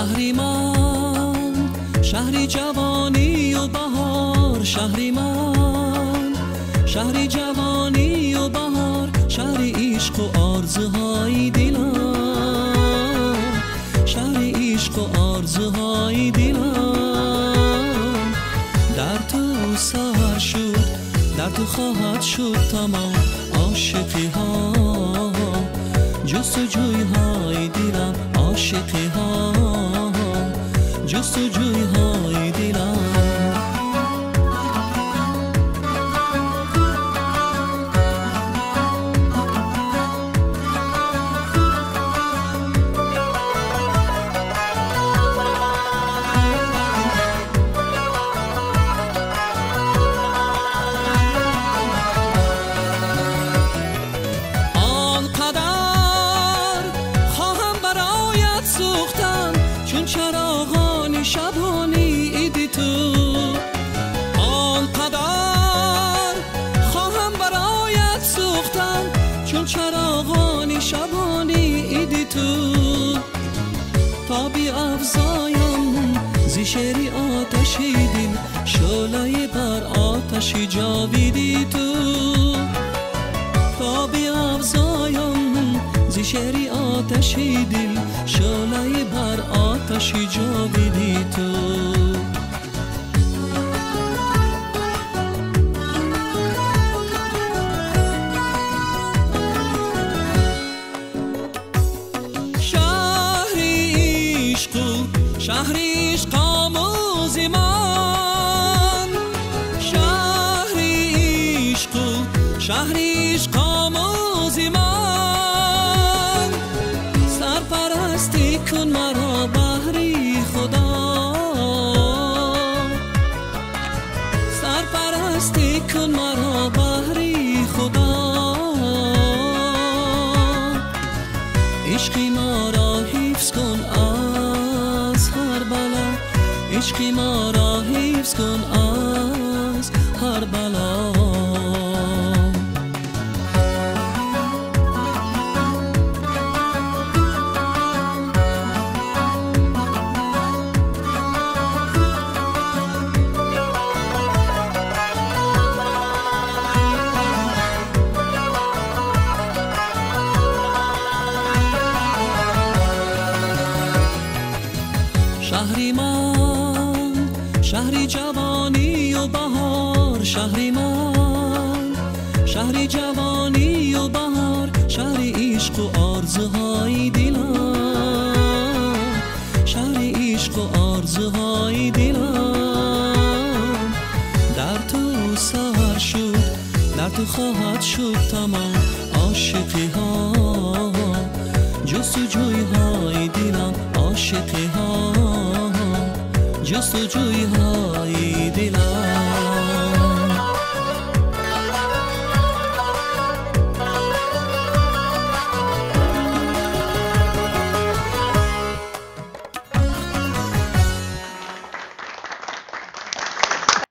Шаҳри ман, шаҳри ҷавонию баҳор, шаҳри ман, шаҳри ҷавонию баҳор, шаҳри ишқу орзуҳои дилам, шаҳри ишқу орзуҳои дилам. Дар ту сар шуд, дар ту хоҳад шуд тамом ошиқиҳо, ҷустуҷӯйҳои дилам, ошиқиҳо, ҷустуҷӯйҳои дилам. Он қадар хоҳам бароят сӯхтан, чун чароғони шабони иди ту. Он қадар хоҳам бароят сӯхтан, чун чароғони шабони иди ту. То биафзоям зи шери оташи дил, шӯълаи бар оташи ҷовиди ту. То биафзоям зи шери оташи дил, шӯълаи бар оташи ҷовиди ту. Шаҳри ишқу шаҳри ишқомӯзи ман, шаҳри ишқу шаҳри ишқомӯзи ман. Сарпарастӣ кун маро баҳри Худо, сарпарастӣ кун маро баҳри Худо. Ишқи моро ҳифз кун аз ҳар бало, ишқи моро ҳифз кун аз ҳар бало. Шаҳри ман, шаҳри ҷавонию баҳор, шаҳри ман, шаҳри ҷавонию баҳор, шаҳри ишқу орзуҳои дилам, шаҳри ишқу орзуҳои дилам. Дар ту сар шуд, дар ту хоҳад шуд тамом ошиқиҳо, ҷустуҷӯйҳои дилам, ошиқиҳо, ҷустуҷӯйҳои дилам.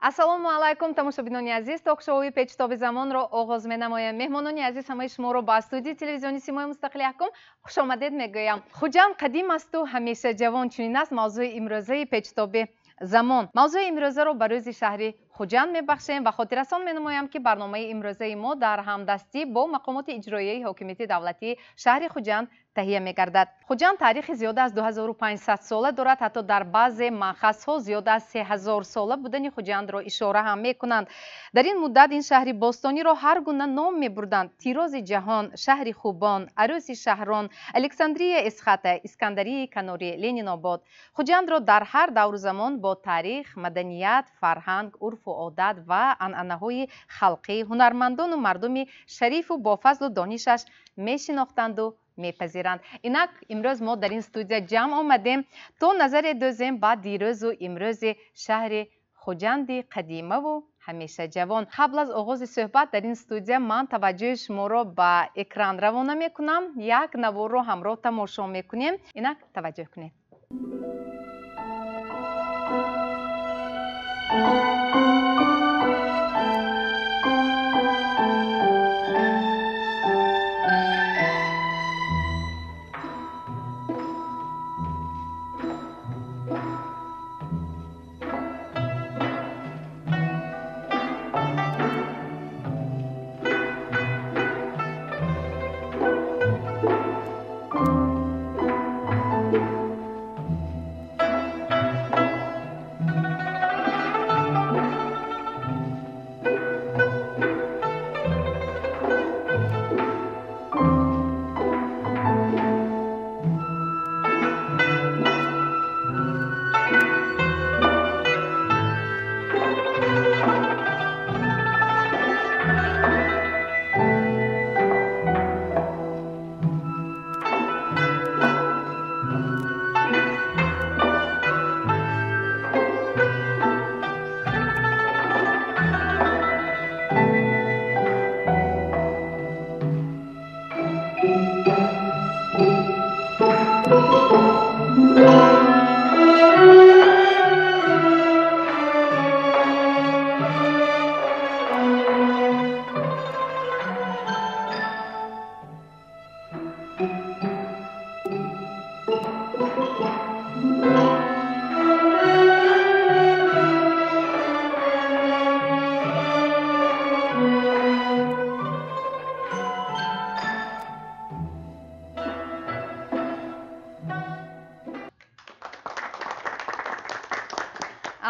Ассалому алайкум, тамошобинони азиз, ток-шоуи Печтоби замонро оғоз менамоям. Меҳмонони азиз, ҳамаи шуморо ба студияи телевизиони Симои Мустақили Аҳком хушомадед мегӯям. Хуҷанд қадим асту ҳамеша ҷавон, чунин аст мавзӯи имрӯзаи Печтоби замон. Мавзӯи имрӯзаро ба рӯзи шаҳри Хуҷанд мебахшем ва хотиррасон менамоям, ки барномаи имрӯзаи мо дар ҳамдастӣ бо мақомоти иҷроияи ҳокимияти давлатии шаҳри Хуҷанд таҳия мегардад. Хуҷанд таърихи зиёда аз 2500 сола дорад, ҳатто дар баъзе манхазҳо зиёда аз 3000 сола будани Хуҷандро ишора ҳам мекунанд. Дар ин муддат ин шаҳри бостониро ҳар гуна ном мебурданд: Тирози ҷаҳон, шаҳри хубон, арӯси шаҳрон, Александрия Эсхата, Искандарияи Канорӣ, Ленинобод. Хуҷандро дар ҳар давру замон бо таърих, маданият, фарҳанг, урфу одат ва анъанаҳои халқӣ, ҳунармандону мардуми шарифу бофазлу донишаш мешинохтанду мепазиранд. Инак имрӯз мо дар ин студия ҷамъ омадем то назаре дӯзем ба дирӯзу имрӯзи шаҳри Хуҷанди қадимаву ҳамеша ҷавон. Қабл аз оғози суҳбат дар ин студия ман таваҷҷӯҳи шуморо ба экран равона мекунам. Як наворро ҳамроҳ тамошо мекунем. Инак таваҷҷӯҳ кунед.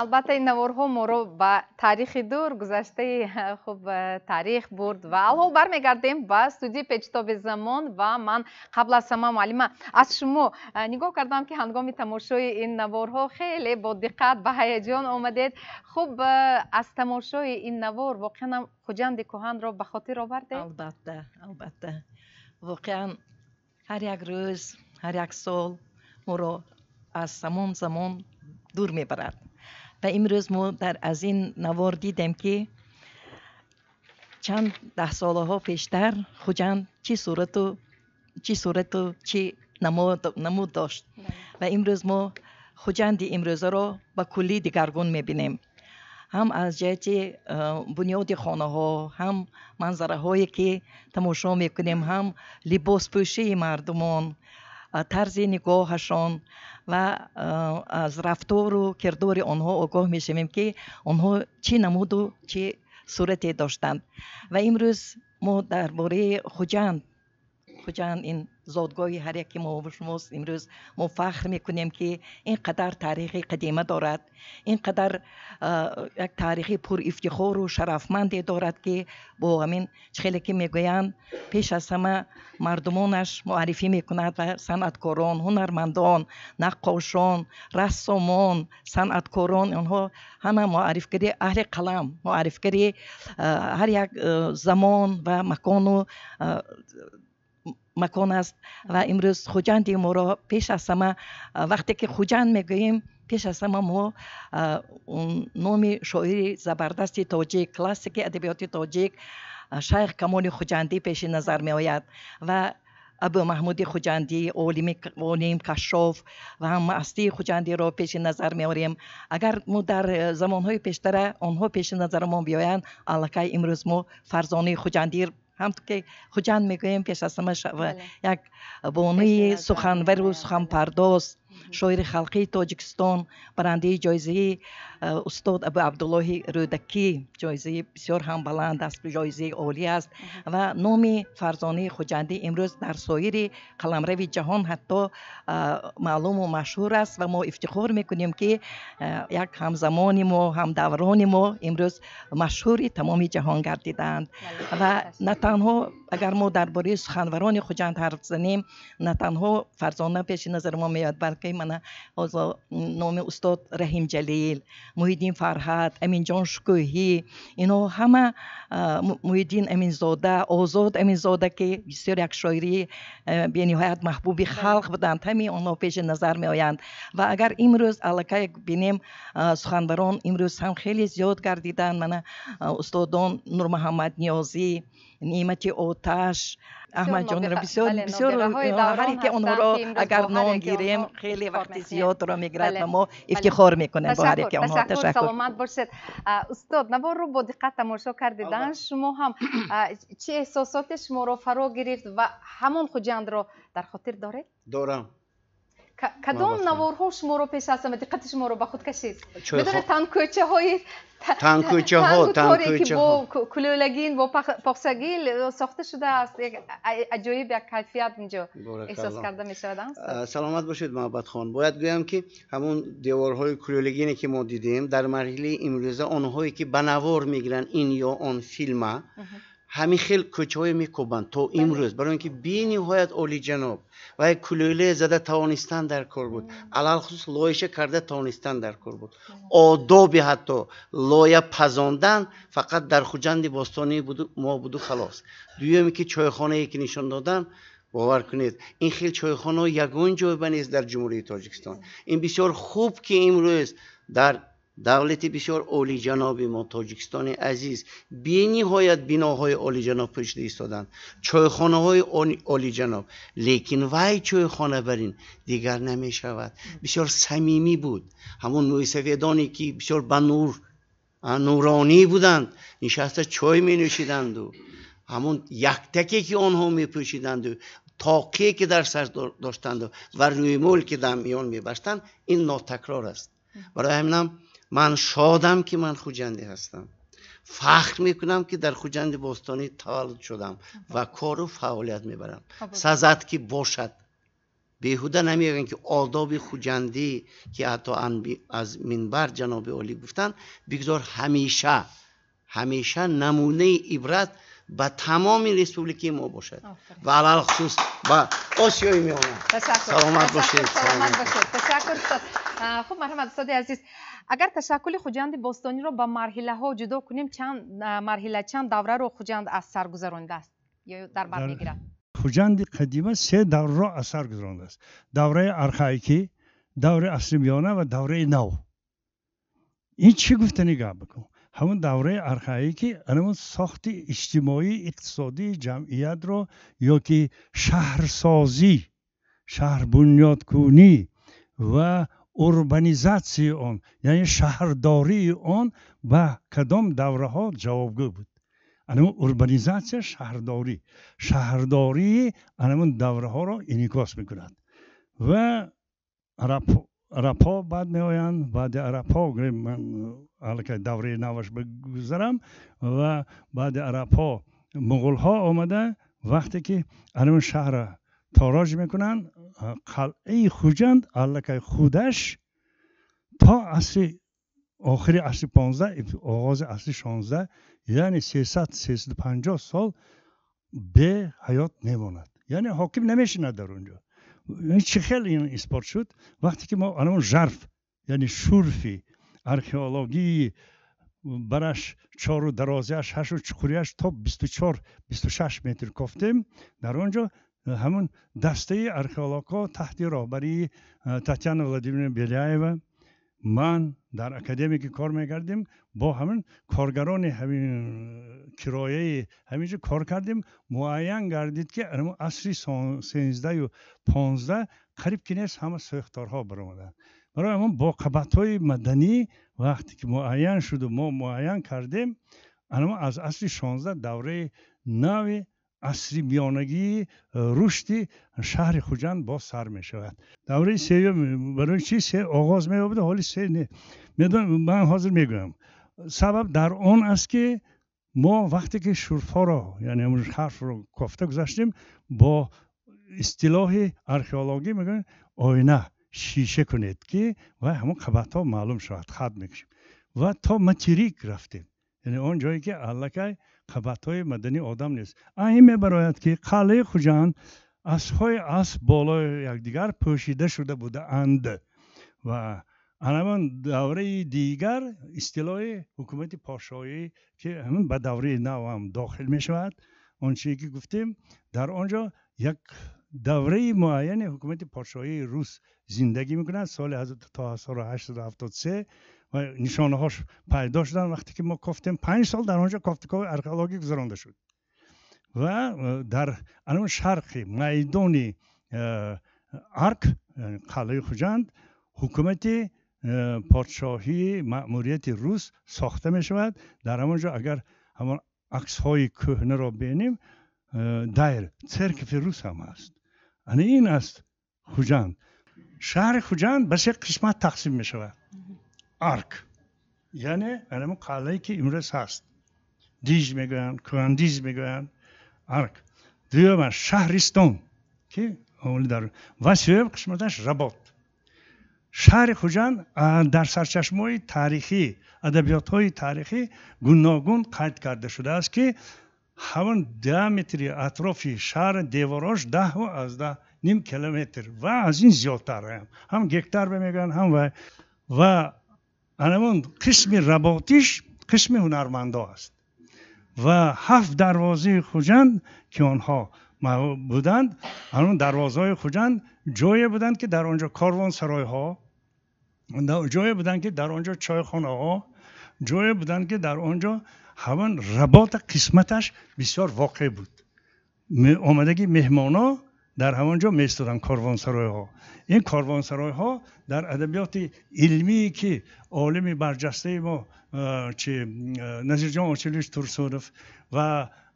Албатта, ин наворҳо моро ба таърихи дур гузаштаи хуб таърих бурд ва алҳол бармегардем ба студияи Печитоби замон. Ва ман қабл аз ҳама, муаллима, аз шумо нигоҳ кардам, ки ҳангоми тамошои ин наворҳо хеле бо диққат, ба ҳаяҷон омадед. Хуб, аз тамошои ин навор воқеан ҳам Хуҷанди кӯҳанро ба хотир овардед? Албатта, албатта, воқеан ҳар як рӯз, ҳар як сол моро аз ҳамон замон дур мебарад. Ва имрӯз мо дар аз ин навор дидем, ки чанд даҳсолаҳо пештар Хуҷанд чӣ сурату чӣ намуд дошт ва имрӯз мо Хуҷанди имрӯзаро ба куллӣ дигаргун мебинем, ҳам аз ҷиҳати бунёди хонаҳо, ҳам манзараҳое ки тамошо мекунем, ҳам либоспӯшии мардумон, тарзи нигоҳашон ва аз рафтору кирдори онҳо огоҳ мешавем, ки онҳо чӣ намуду чӣ сурате доштанд. Ва имрӯз мо дар бораи Хуҷанд, Хуҷанд ин зодгоҳи ҳар яки мо шумост. Имрӯз мо фахр мекунем, ки ин қадар таърихи қадима дорад, ин қадар як таърихи пурифтихору шарафманде дорад, ки бо ҳамин хеле ки мегӯянд, пеш аз ҳама мардумонаш муаррифӣ мекунад ва санъаткорон, ҳунармандон, наққошон, рассомон, санъаткорон, онҳо ҳама муаррифгари аҳли қалам, муаррифгари ҳар як замон ва макону макон аст. Ва имрӯз Хуҷанди моро пеш аз ҳама, вақте ки Хуҷанд мегӯем, пеш аз ҳама мо номи шоири забардасти тоҷик, классики адабиёти тоҷик Шайх Камоли Хуҷандӣ пеши назар меояд ва Абу Маҳмуди Хуҷандӣ, олим, кашшоф ва ҳам Маҳастии Хуҷандиро пеши назар меорем. Агар мо дар замонҳои пештара онҳо пеши назарамон биёянд, аллакай имрӯз мо Фарзонаи Хуҷандӣ ҳам ки Хуҷанд мегӯем, пеш аз ҳама як бонуи суханвару суханпардоз, шоири халқии Тоҷикистон, барандаи ҷоизаи устод Абу Абдуллоҳи Рӯдакӣ, ҷоизаи бисёр ҳам баланд аст, ҷоизаи олӣ аст, ва номи Фарзонаи Хуҷандӣ имрӯз дар соири қаламрави ҷаҳон ҳатто маълуму машҳур аст. Ва мо ифтихор мекунем, ки як ҳамзамони мо, ҳамдаврони мо имрӯз машҳури тамоми ҷаҳон гардидаанд. Ва на танҳо, агар мо дар бораи суханварони Хуҷанд ҳарф занем, на танҳо Фарзона пеши назари мо меояд, балки мана ҳозир номи устод Раҳим Ҷалил, Муҳиддин Фарҳад, Аминҷон Шукӯҳӣ, инҳо ҳама, Муҳиддин Аминзода, Озод Аминзода, ки бисёр як шоири бениҳоят маҳбуби халқ буданд, ҳамаи онҳо пеши назар меоянд. Ва агар имрӯз аллакай бинем, суханварон имрӯз ҳам хеле зиёд гардиданд. Мана устодон Нурмуҳаммад Ниёзӣ, Неъмати Оташ, Аҳмадҷонро, бисёр бисёр, ҳар яке онҳоро агар ном гирем, хеле вақти зиёдро мегирад ва мо ифтихор мекунем бо ҳар яке онҳо. Ташаккур, саломат бошед. Устод, наворро бо диққат тамошо кардидан, шумо ҳам чӣ эҳсосоте шуморо фаро гирифт ва ҳамон Хуҷандро дар хотир доред? Дорам. Кадом наворҳо шуморо пеш аз ҳама диққати шуморо ба худ кашид? Медонед, танкӯчаҳои танкӯчаҳо. Ки бо кулӯлагин, бо похсагил сохта шудааст, як аҷоиб як кайфият инҷо эҳсос карда мешавад. Саломат бошед, Маҳаббатхон. Бояд гӯям, ки ҳамон деворҳои кулӯлагине, ки мо дидем, дар марҳилаи имрӯза онҳое ки ба навор мегиранд ин ё он филма, ҳамин хел кӯчаҳое мекӯбанд то имрӯз, барои ин ки бениҳоят олиҷаноб ва як кулӯле зада тавонистан дар кор буд, алалхусус лоиша карда тавонистан дар кор буд. Одоби ҳатто лоя пазондан фақат дар Хуҷанди бостонӣ мо буду халос. Дуюме, ки чойхонае ки нишон додан, бовар кунед, ин хел чойхонаҳо ягон ҷой ба нест дар Ҷумҳурии Тоҷикистон. Ин бисёр хуб, ки имрӯз дар давлати бисёр олиҷаноби мо, Тоҷикистони азиз, бениҳоят биноҳои олиҷаноб пӯшида истоданд, чойхонаҳои олиҷаноб, лекин вай чойхона бар ин дигар намешавад. Бисёр самимӣ буд. Ҳамон мӯйсафедоне ки бисёр ба нур нуронӣ буданд, нишаста чой менӯшиданду ҳамон яктаке ки онҳо мепӯшиданду тоқие ки дар сар доштанду ва рӯймол ки дар миён мебаштанд, ин нотакрор аст. Барои ҳаминам ман шодам, ки ман хуҷандӣ ҳастам, фахр мекунам, ки дар Хуҷанди бостонӣ таваллуд шудам ва кору фаъолият мебарам. Сазад, ки бошад. Беҳуда намегӯянд, ки одоби хуҷандӣ, ки ҳатто аз минбар ҷаноби олӣ гуфтанд, бигзор ҳамеша ҳамеша намунаи ибрат ба тамоми республикаи мо бошад ва алалхусус ба Осиёи Миёна. Саломат бошед. Саломат бошед. Ташаккур, устод. Хуб, марҳамат, устоди азиз, агар ташаккули Хуҷанди бостониро ба марҳилаҳо ҷудо кунем, чанд марҳила, чанд давраро Хуҷанд аз сар гузаронидааст ё дар бар мегирад? Хуҷанди қадима се даврро аз сар гузарондааст: давраи архаикӣ, давраи асри миёна ва давраи нав. Ин чӣ гуфтани гап бикун? Ҳамон давраи архаикӣ анамон сохти иҷтимоӣ, иқтисодии ҷамъиятро ё ки шаҳрсозӣ, шаҳрбунёдкунӣ ва урбанизатсияи он, яъне шаҳрдории он ба кадом давраҳо ҷавобгӯ буд. Анамон урбанизатсия, шаҳрдорӣ, шаҳрдории анамон давраҳоро инъикос мекунад. Ва арабҳо баъд меоянд. Баъди арабҳо, ман аллакай давраи наваш бигузарам, ва баъди арабҳо муғулҳо омада, вақте ки анамон шаҳрро тороҷ мекунанд, қалъаи Хуҷанд аллакай худаш то асри охири асри 15, оғози асри 16, яъне 300-350 сол беҳаёт мемонад, яъне ҳоким намешинад дар он ҷо. Чӣ хел ин исбот шуд? Вақте ки мо анамон жарф, яъне шурфи археологии бараш чору дарозиаш ҳашу чуқурияш то 24-26 метр кофтем, дар он ҷо ҳамон дастаи археологҳо таҳти роҳбарии Татьяна Владимировна Беляева, ман дар академия ки кор мекардем, бо ҳамин коргарони ҳамин кирояи ҳаминҷо кор кардем. Муайян гардид, ки асри 13-у 15 қариб ки нест, ҳама сӯхторҳо баромаданд. Барои ҳамон бо қабатҳои маданӣ вақте ки муайян шуду мо муайян кардем, анама аз асри 16 давраи нави асри миёнагии рушди шаҳри Хуҷанд боз сар мешавад. Давраи сеюм барои чи се оғоз меёбад, ҳоли се не, медонам, ман ҳозир мегӯям. Сабаб дар он аст, ки мо вақте ки шурфҳоро, яъне ҳарфро кофта гузаштем, бо истилоҳи археологӣ мегӯем, оина шиша кунед, ки вай ҳамон қабатҳо маълум шавад, хат мекушем, ва то материк рафтем, яъне он ҷое ки аллакай қабатҳои мадании одам нест. Ин мебарояд, ки қалъаи Хуҷанд аспҳои асп болои якдигар пӯшида шуда будаанд. Ва анамон давраи дигар, истилоҳи ҳукумати подшоҳӣ, ки ҳамин ба давраи нав ҳам дохил мешавад, он чизе ки гуфтем, дар он ҷо як давраи муайяни ҳукумати подшоҳии рус зиндагӣ мекунад, соли то 1873, ва нишонаҳош пайдо шуданд. Вақте ки мо кофтем, 5 сол дар он ҷо кофтукови археологӣ гузаронда шуд. Ва дар анамон шарқи майдони арк қалъаи Хуҷанд ҳукумати подшоҳии маъмурияти рус сохта мешавад. Дар ҳамон ҷо агар ҳамон аксҳои кӯҳнаро бинем, дайр, церкови рус ҳам аст. Ана ин аст Хуҷанд. Шаҳри Хуҷанд ба се қисмат тақсим мешавад: арк, яъне ҳамон қалъае ки имрӯз ҳаст, диз мегӯянд, кӯҳандиз мегӯянд, арк; дуюмаш шаҳристон, ки дар, ва сеюм қисматаш работ. Шаҳри Хуҷанд дар сарчашмаҳои таърихӣ, адабиётҳои таърихӣ гуногун қайд карда шудааст, ки ҳамон диаметри атрофи шаҳр, деворош 10,5 километр ва аз ин зиёдтар, ҳам гектар мегӯянд, ҳам ва анамон қисми работиш қисми ҳунармандо аст. Ва ҳафт дарвозаи Хуҷанд, ки онҳо буданд, ҳамон дарвозаҳои Хуҷанд ҷое буданд, ки дар он ҷо корвонсаройҳо ҷое буданд, ки дар он ҷо чойхонаҳо ҷое буданд, ки дар он ҷо ҳамон работа қисматаш бисёр воқеъ буд. Омадагии меҳмоно дар ҳамон ҷо меистоданд, корвонсаройҳо. Ин корвонсаройҳо дар адабиёти илмие, ки олими барҷастаи мо чи Назирҷон Очилович Турсунов ва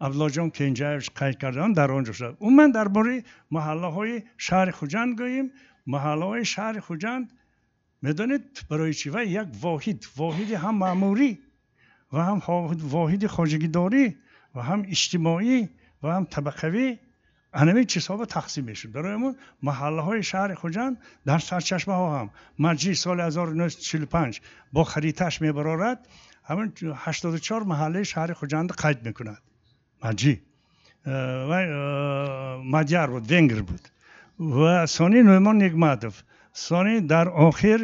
Абдуллоҷон Кенҷаевич қайд карданд, дар он ҷо шуд. Умуман дар бораи маҳаллаҳои шаҳри Хуҷанд гӯем, маҳаллаҳои шаҳри Хуҷанд, медонед барои чӣ? Вай як воҳид, воҳиди ҳам маъмурӣ ва ҳам воҳиди хоҷагидорӣ ва ҳам иҷтимоӣ ва ҳам табақавӣ. Ҳамин чизҳо тақсим мешуд. Барои мо маҳаллаҳои шаҳри Хуҷанд дар сарчашмаҳо ҳам маҷлис соли 1945 бо хариташ мебарорад, ҳамин 84 маҳаллаи шаҳри Хуҷанд қайд мекунад. Маҷи мадяр буд, венгр буд. Ва сони Нӯъмон Нигматов, сони дар охир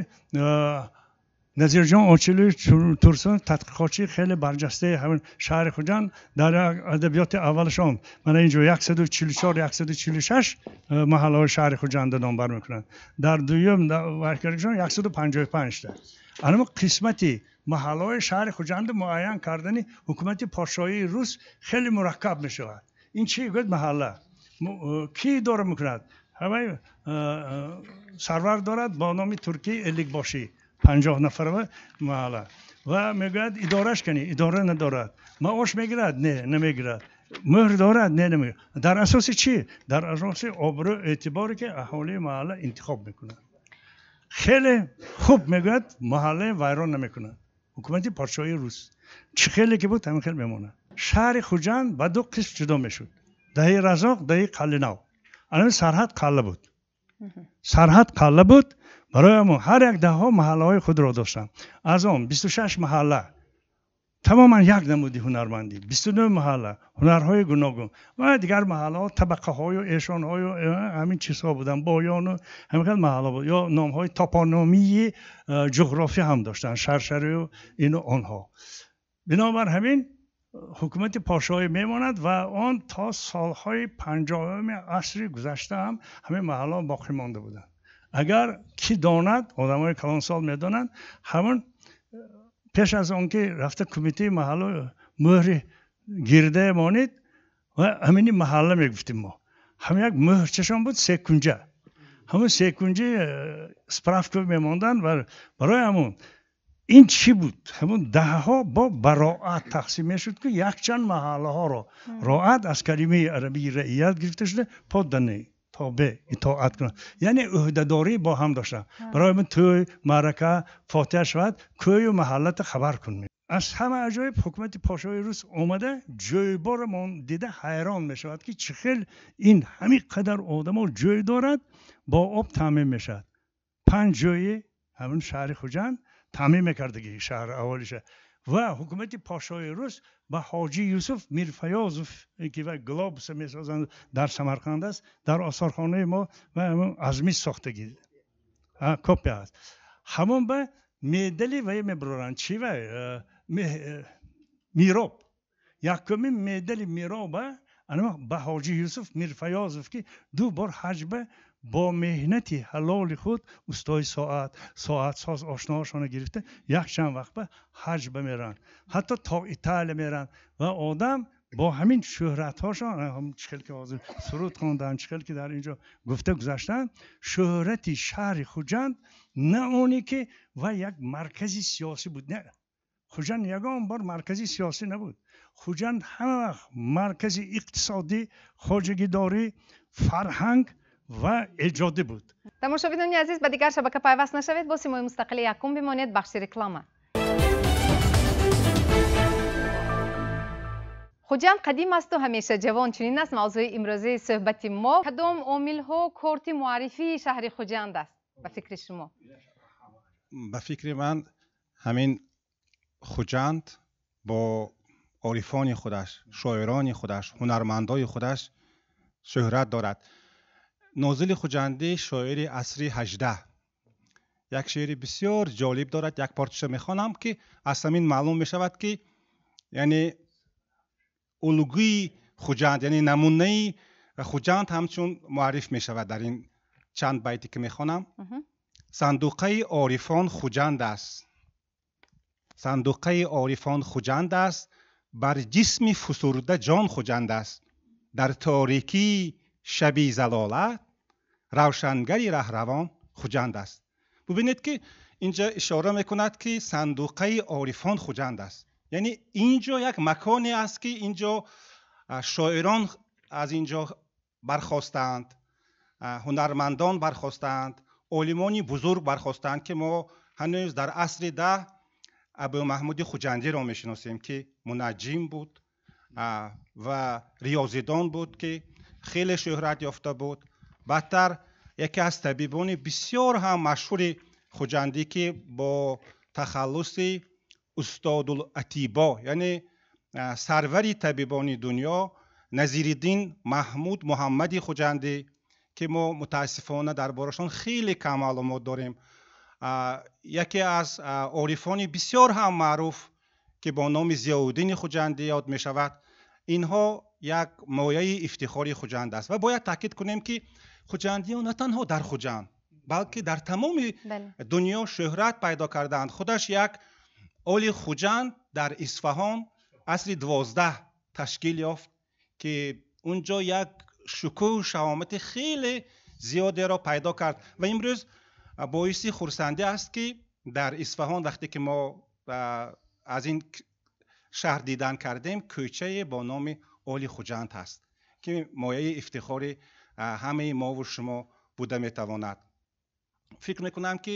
Назирҷон Очилович Турсун, тадқиқотчии хеле барҷастаи ҳамин шаҳри Хуҷанд, дар адабиёти аввалашон мана инҷо 144, 146 маҳаллаҳои шаҳри Хуҷанда номбар мекунанд. Дар дуюм варкардагишон 155 та. Анама қисмати маҳаллаҳои шаҳри Хуҷанда муайян кардани ҳукумати подшоҳии рус хеле мураккаб мешавад. Ин чи гӯяд маҳалла? Ки идора мекунад? Ҳамаи сарвар дорад бо номи туркӣ Эликбошӣ, 50 нафарава маҳалла. Ва мегӯяд идораш кани, идора надорад. Маош мегирад? Не, намегирад. Мӯҳр дорад? Не, намегирад. Дар асоси чӣ? Дар асоси обрӯ эътиборе ки аҳолии маҳалла интихоб мекунад. Хеле хуб мегӯяд, маҳалла вайрон намекунад. Ҳукумати подшоҳии рус чӣ хеле ки буд, ҳамин хел мемонад. Шаҳри Хуҷанд ба ду қисм ҷудо мешуд: даҳи Разоқ, даҳи Қаллинав. Ана сарҳад қалла буд. Сарҳад қалла буд. Барои ҳамон ҳар як даҳҳо маҳаллаҳои худро доштанд. Аз он 26 маҳалла тамоман як намуди ҳунармандӣ, 29 маҳалла ҳунарҳои гуногун ва дигар маҳаллаҳо табақаҳою эшонҳою ҳамин чизҳо буданд, боёну ҳамин хел маҳалла буд. Ё номҳои топономии ҷуғрофӣ ҳам доштанд, шаршарию ину онҳо. Бинобар ҳамин ҳукумати подшоҳӣ мемонад ва он то солҳои 50-уми асри гузашта ҳам ҳамин маҳаллаҳо боқӣ монда буданд. Агар ки донад, одамои калонсол медонанд, ҳамон пеш аз он ки рафта кумитаи маҳалла мӯҳри гирда монед ва ҳамини маҳалла мегуфтем мо. Ҳамин як мӯҳрчашон буд секунҷа. Ҳамон секунҷа справка мемонданд ва барои ҳамон ин чӣ буд? Ҳамон даҳаҳо бо бароат тақсим мешуд, ки якчанд маҳаллаҳоро роат аз калимаи арабии раият гирифта шуда, подданӣ, тобе, итоат кунанд, яъне ӯҳдадорӣ бо ҳам доштанд. Барои ҳамин тӯй, маърака, фотиҳа шавад, кӯю маҳаллата хабар кун. Аз ҳама аҷоиб ҳукумати подшоҳии рус омада ҷӯйборо дида ҳайрон мешавад, ки чӣ хел ин ҳамин қадар одамо ҷӯй дорад, бо об таъмин мешавад. 5 ҷӯйи ҳамин шаҳри Хуҷанд таъмин мекардаги шаҳр аҳолиша. Ва ҳукумати подшоҳии рус ба ҳоҷи Юсуф Мирфаёзов, ки ва глобуса месозанд дар Самарқанд аст, дар осорхонаи мо ва аз мис сохтагӣ копия аст. Ҳамон ба медали вай мебароранд. Чӣ вай? Мироб. Якумин медали мироба ба ҳоҷи Юсуф Мирфаёзов, ки 2 бор ҳаҷ ба бо меҳнати ҳалоли худ устои соатсоз ошноҳошона гирифта якчанд вақт ба ҳаҷ ба меранд, ҳатто то Италия меранд. Ва одам бо ҳамин шӯҳратҳошон, чӣ хел ки ҳозир суруд хонданд, чӣ хел ки дар инҷо гуфта гузаштанд, шӯҳрати шаҳри Хуҷанд на оне ки вай як маркази сиёсӣ буд. Не, Хуҷанд ягон бор маркази сиёсӣ набуд. Хуҷанд ҳама вақт маркази иқтисодӣ, хоҷагидорӣ, фарҳанг ва эҷодӣ буд. Тамошобинони азиз, ба дигар шабака пайваст нашавед, бо Симои мустақили якум бимонед. Бахши реклама. Хуҷанд қадим асту ҳамеша ҷавон. Чунин аст мавзӯи имрӯзаи суҳбати мо. Кадом омилҳо корти муаррифии шаҳри Хуҷанд аст ба фикри шумо? Ба фикри ман ҳамин Хуҷанд бо орифони худаш, шоирони худаш, ҳунармандои худаш шӯҳрат дорад. Нозили Хуҷандӣ шоири асри 18 як шеъри бисёр ҷолиб дорад. Як порчаша мехонам, ки аз ҳамин маълум мешавад, ки яъне улгӯи Хуҷанд, яъне намунаи Хуҷанд ҳамчун муарриф мешавад дар ин чанд байте ки мехонам. Сандуқаи орифон Хуҷанд аст, сандуқаи орифон Хуҷанд аст, бар ҷисми фусурда ҷон Хуҷанд аст, дар торикии шаби залолат равшангари раҳравон Хуҷанд аст. Бубинед, ки инҷа ишора мекунад, ки сандуқаи орифон Хуҷанд аст. Яъне инҷо як маконе аст, ки инҷо шоирон аз инҷо бархостаанд, ҳунармандон бархостаанд, олимони бузург бархостаанд, ки мо ҳанӯз дар асри 10 Абу Маҳмуди Хуҷандиро мешиносем, ки мунаҷҷим буд ва риёзидон буд, ки хеле шӯҳрат ёфта буд. Баъдтар яке аз табибони бисёр ҳам машҳури хуҷандӣ, ки бо тахаллуси Устодулатибо, яъне сарвари табибони дунё, Назириддин Маҳмуд Муҳаммади Хуҷандӣ, ки мо мутаассифона дар борашон хеле кам маълумот дорем. Яке аз орифони бисёр ҳам маъруф, ки бо номи Зиёуддини Хуҷандӣ ёд мешавад. Инҳо як мояи ифтихори Хуҷанд аст ва бояд таъкид кунем, ки хуҷандиён на танҳо дар Хуҷанд, балки дар тамоми дунё шӯҳрат пайдо кардаанд. Худаш як Оли Хуҷанд дар Исфаҳон асри 12 ташкил ёфт, ки он ҷо як шукӯҳу шаҳомати хеле зиёдеро пайдо кард ва имрӯз боиси хурсандӣ аст, ки дар Исфаҳон, вақте ки мо аз ин шаҳр дидан кардем, кӯчае бо номи Оли Хуҷанд ҳаст, ки мояи ифтихори ҳамаи мову шумо буда метавонад. Фикр мекунам, ки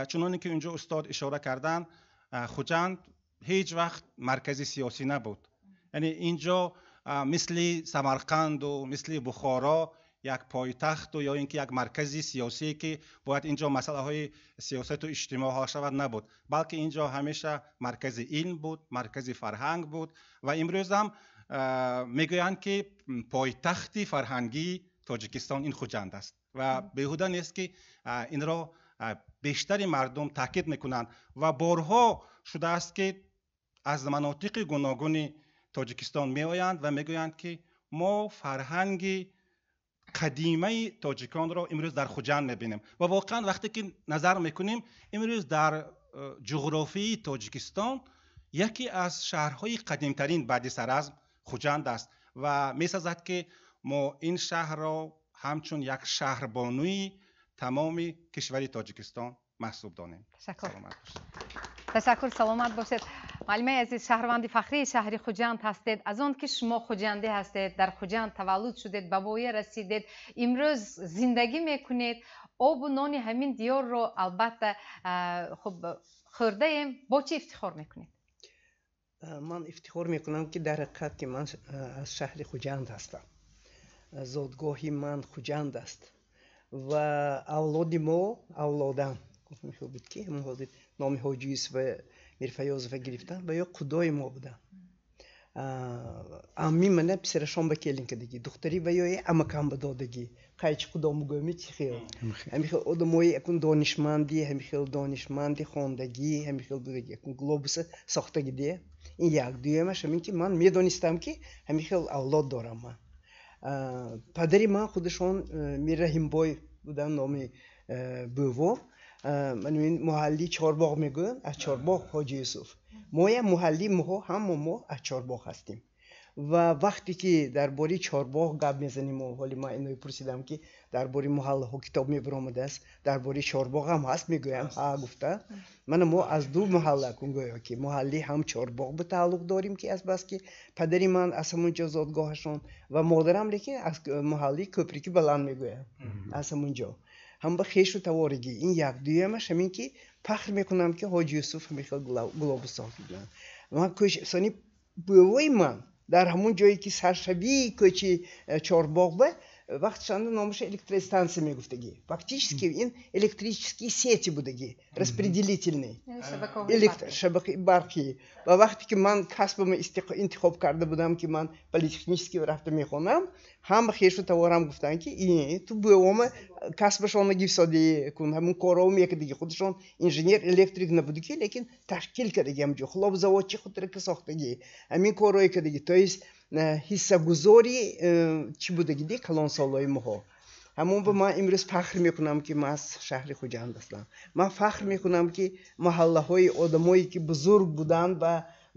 чуноне ки инҷо устод ишора карданд, Хуҷанд ҳеҷ вақт маркази сиёсӣ набуд. Яъне инҷо мисли Самарқанду мисли Бухоро як пойтахту ё ин ки як маркази сиёсие, ки бояд инҷо масъалаҳои сиёсату иҷтимоъ ҳал шавад, набуд, балки инҷо ҳамеша маркази илм буд, маркази фарҳанг буд ва имрӯзам мегӯянд, ки пойтахти фарҳангии Тоҷикистон ин Хуҷанд аст ва беҳуда нест, ки инро бештари мардум таъкид мекунанд. Ва борҳо шудааст, ки аз манотиқи гуногуни Тоҷикистон меоянд ва мегӯянд, ки мо фарҳанги қадимаи тоҷиконро имрӯз дар Хуҷанд мебинем. Ва воқеан, вақте ки назар мекунем, имрӯз дар ҷуғрофии Тоҷикистон яке аз шаҳрҳои қадимтарин баъди Саразм Хуҷанд аст ва месазад, ки мо ин шаҳрро ҳамчун як шаҳрбонуи тамоми кишвари Тоҷикистон маҳсуб донем. Ташаккур, ташаккур, саломат бошед. Муаллимаи азиз, шаҳрванди фахрии шаҳри Хуҷанд ҳастед. Аз он ки шумо хуҷандӣ ҳастед, дар Хуҷанд таваллуд шудед, ба воя расидед, имрӯз зиндагӣ мекунед, обу нони ҳамин диёрро албатта хуб хӯрдаем, бо чӣ ифтихор мекунед? Ман ифтихор мекунам, ки дар ҳақиқат ки ман аз шаҳри Хуҷанд ҳастам, зодгоҳи ман Хуҷанд аст ва авлоди мо, авлодам буд, ки ҳозир номи Ҳоҷи Юсуф Мирфаёзова гирифтан ва ё худои мо буданд. Амми мана писарашон ба келин кардагӣ, духтари ва ё амакам ба додагӣ. Қайчи худо мегӯями, чи хел ҳамин хел одамои акун донишманди, ҳамин хел донишманди хондагӣ, ҳамин хел будагӣ, акун глобуса сохтагӣ де. Ин як. Дуюмаш ҳамин, ки ман медонистам, ки ҳамин хел авлод дорам. Ман падари ман худашон Мирраҳимбой буданд, номи бувом. Муҳалли Чорбоғ мегӯянд, аз Чорбоғ Ҳоҷи Юсуф. Моя муҳалли моҳо, ҳама мо аз Чорбоғ ҳастем. Ва вақте ки дар бораи Чорбоғ гап мезанем, ҳоли ман инои пурсидам, ки дар бораи муҳаллаҳо китоб мебаромадааст, дар бораи Чорбоғ ҳам ҳаст, мегӯям ҳа гуфта. Мана мо аз ду муҳалла кун, гӯё ки муҳалли ҳам Чорбоғ ба тааллуқ дорем, ки азбаски падари ман аз ҳамон ҷо зодгоҳашон ва модарам лекин аз муҳалли Кӯприки Баланд мегӯям, аз ҳамон ҷо ҳам ба хешу таворигӣ. Ин як. Дуюмаш ҳамин, ки фахр мекунам, ки Ҳоҷи Юсуф ҳамин хел глобус сохтанд. Ман сони бувои ман дар ҳамон ҷое, ки саршавии кӯчи Чорбоғ ба вақтшанда номаша электростанция мегуфтагӣ, фактически ин электрические сети будагӣ, распределительный шабакаи барқӣ. Ва вақте ки ман касбама интихоб карда будам, ки ман политехнический рафта мехонам, ҳама хешу таворам гуфтанд, ки ту бувома касбашона гифсодӣ кун, ҳамун корҳо мекардагӣ. Худашон инженер электрик набудагӣ, лекин ташкил кардагӣ, ҳамҷо хлопзаводчи худрака сохтагӣ, ҳамин корҳое кардагӣ. То есть ҳиссагузори чӣ будагӣ ди калонсолои моҳо. Ҳамон ба ман имрӯз фахр мекунам, ки ман аз шаҳри Хуҷанд ҳастам. Ман фахр мекунам, ки маҳаллаҳои одамое, ки бузург буданд ва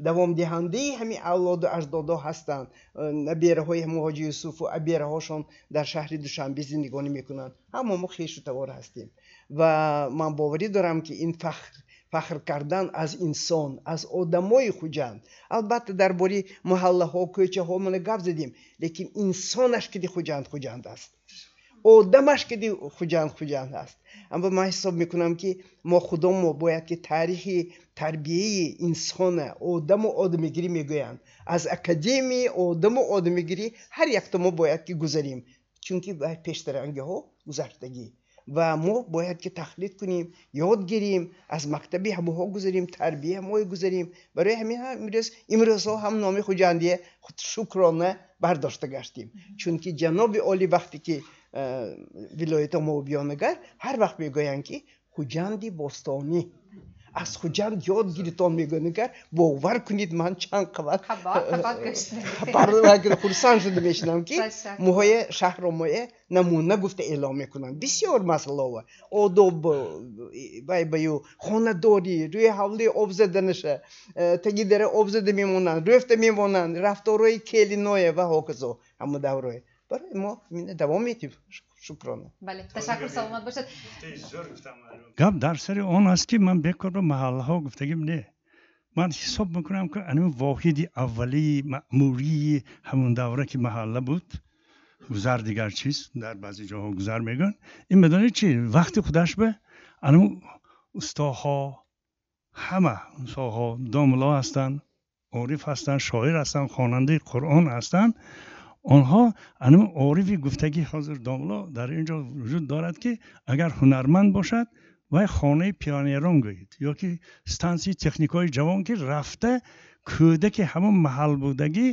давомдиҳандаи ҳамин авлоду аҷдодо ҳастанд, набераҳои ҳамон Ҳоҷи Юсуфу абераҳошон дар шаҳри Душанбе зиндагонӣ мекунанд. Ҳама мо хешу тавор ҳастем ва ман боварӣ дорам, ки ин фахр кардан аз инсон, аз одамои Хуҷанд. Албатта, дар бораи маҳаллаҳо, кӯчаҳо мана гап задем, лекин инсонаш киди Хуҷанд Хуҷанд аст. Одамаш ки Хуҷанд Хуҷанд ҳаст. Аммо ман ҳисоб мекунам, ки мо худомо бояд ки таърихи тарбияи инсона, одаму одамигирӣ мегӯянд, аз академияи одаму одамигирӣ ҳар якто мо бояд ки гузарем, чунки пештарангиҳо гузаштагӣ ва мо бояд ки тақлид кунем, ёд гирем, аз мактаби ҳамоҳо гузарем, тарбия ҳамои гузарем. Барои ҳамин ҳам имрӯзҳо ҳам номи Хуҷандия шукрона бардошта гаштем, чунки ҷаноби олӣ вақте ки вилоята мо биёнагар, ҳар вақт мегӯянд, ки Хуҷанди бостонӣ, аз Хуҷанд ёд гиритон мегӯянд. Бовар кунед, ман чанд қабат хурсанд шуда мешинам, ки моҳои шаҳрро моя намуна гуфта эълон мекунанд. Бисёр масъалаҳо, одоб, вай баю хонадорӣ, рӯи ҳавлии об заданаша, таги дара об зада мемонанд, рӯфта мемонанд, рафторҳои келиное ва ҳоказо. Ҳама даврое барои мо давом медиҳем, шукрона. Бале, ташаккур, саломат бошед. Гап дар сари он аст, ки ман бекор ба маҳаллаҳо гуфтагим не. Ман ҳисоб мекунам, ки анами воҳиди аввалии маъмурии ҳамон давра, ки маҳалла буд, гузар дигар чиз, дар баъзе ҷоҳо гузар мегӯянд. Ин медонед чи, вақти худаш ба анам устоҳо, ҳама устоҳо домуло ҳастанд, ориф ҳастанд, шоир ҳастанд, хонандаи Қуръон ҳастанд. Онҳо анам орифи гуфтагӣ ҳозир домуло дар ин ҷо вуҷуд дорад, ки агар ҳунарманд бошад, вай хонаи пионерон гӯед ё ки стансияи техникҳои ҷавон, ки рафта кӯдаки ҳамон маҳалбудагӣ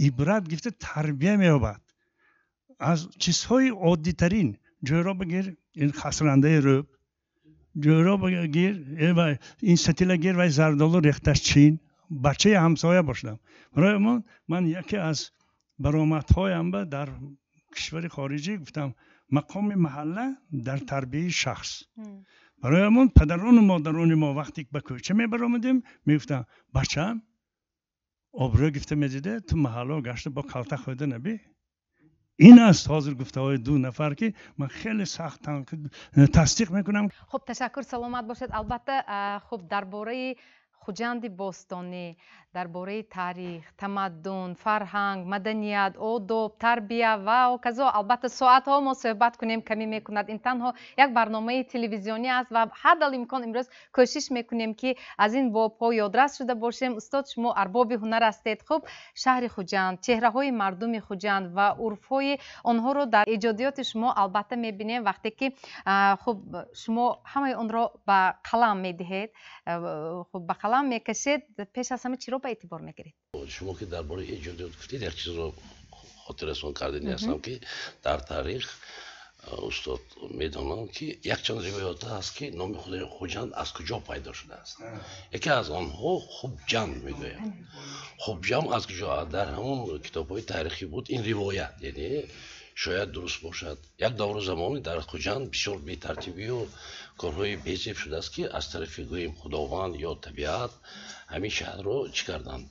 ибрат гирифта тарбия меёбад аз чизҳои оддитарин. Ҷойро бигир, ин хасрандаи рӯб, ҷойро бигир, ин сатила гир, вай зардолу рехташ чин, бачаи ҳамсоя бошдам. Барои мо ман яке аз баромадҳоям ба дар кишвари хориҷӣ гуфтам: мақоми маҳалла дар тарбияи шахс. Барои ҳамон падарону модарони мо вақте ба кӯча мебаромадем, мегуфтанд: бачаам, обрӯ гифта медида, ту маҳалло гашта бо калта хӯрда набӣ. Ин аст ҳозир гуфтаҳои ду нафар, ки ман хеле сахт тасдиқ мекунам. Хуб, ташаккур, саломат бошед. Албатта, хуб, дар бораи Хуҷанди бостонӣ, дар бораи таърих, тамаддун, фарҳанг, маданият, одоб, тарбия ва ҳоказо албатта соатҳо мо суҳбат кунем, камӣ мекунад. Ин танҳо як барномаи телевизионӣ аст ва ҳадал имкон имрӯз кӯшиш мекунем, ки аз ин бобҳо ёдрас шуда бошем. Устод, шумо арбоби ҳунар ҳастед. Хуб, шаҳри Хуҷанд, чеҳраҳои мардуми Хуҷанд ва урфҳои онҳоро дар эҷодиёти шумо албатта мебинем. Вақте ки хуб, шумо ҳамаи онро ба қалам медиҳед, хуб, ба қалам мекашед, пеш аз ҳама чиро ба эътибор мегиред? Шумо ки дар бораи эҷодиёт гуфтед, як чизро хотиррасон кардани ҳастам, ки дар таърих устод медонанд, ки якчанд ривоятҳо ҳаст, ки номи худи Хуҷанд аз куҷо пайдо шудааст. Яке аз онҳо Хубҷанд мегӯянд. Хубҷанд аз куҷо? Дар ҳамон китобҳои таърихӣ буд ин ривоят, яъне шояд дуруст бошад. Як давру замоне дар Хуҷанд бисёр бетартибию корҳои безеб шудааст, ки аз тарафи, гӯем, Худованд ё табиат ҳамин шаҳрро чӣ карданд,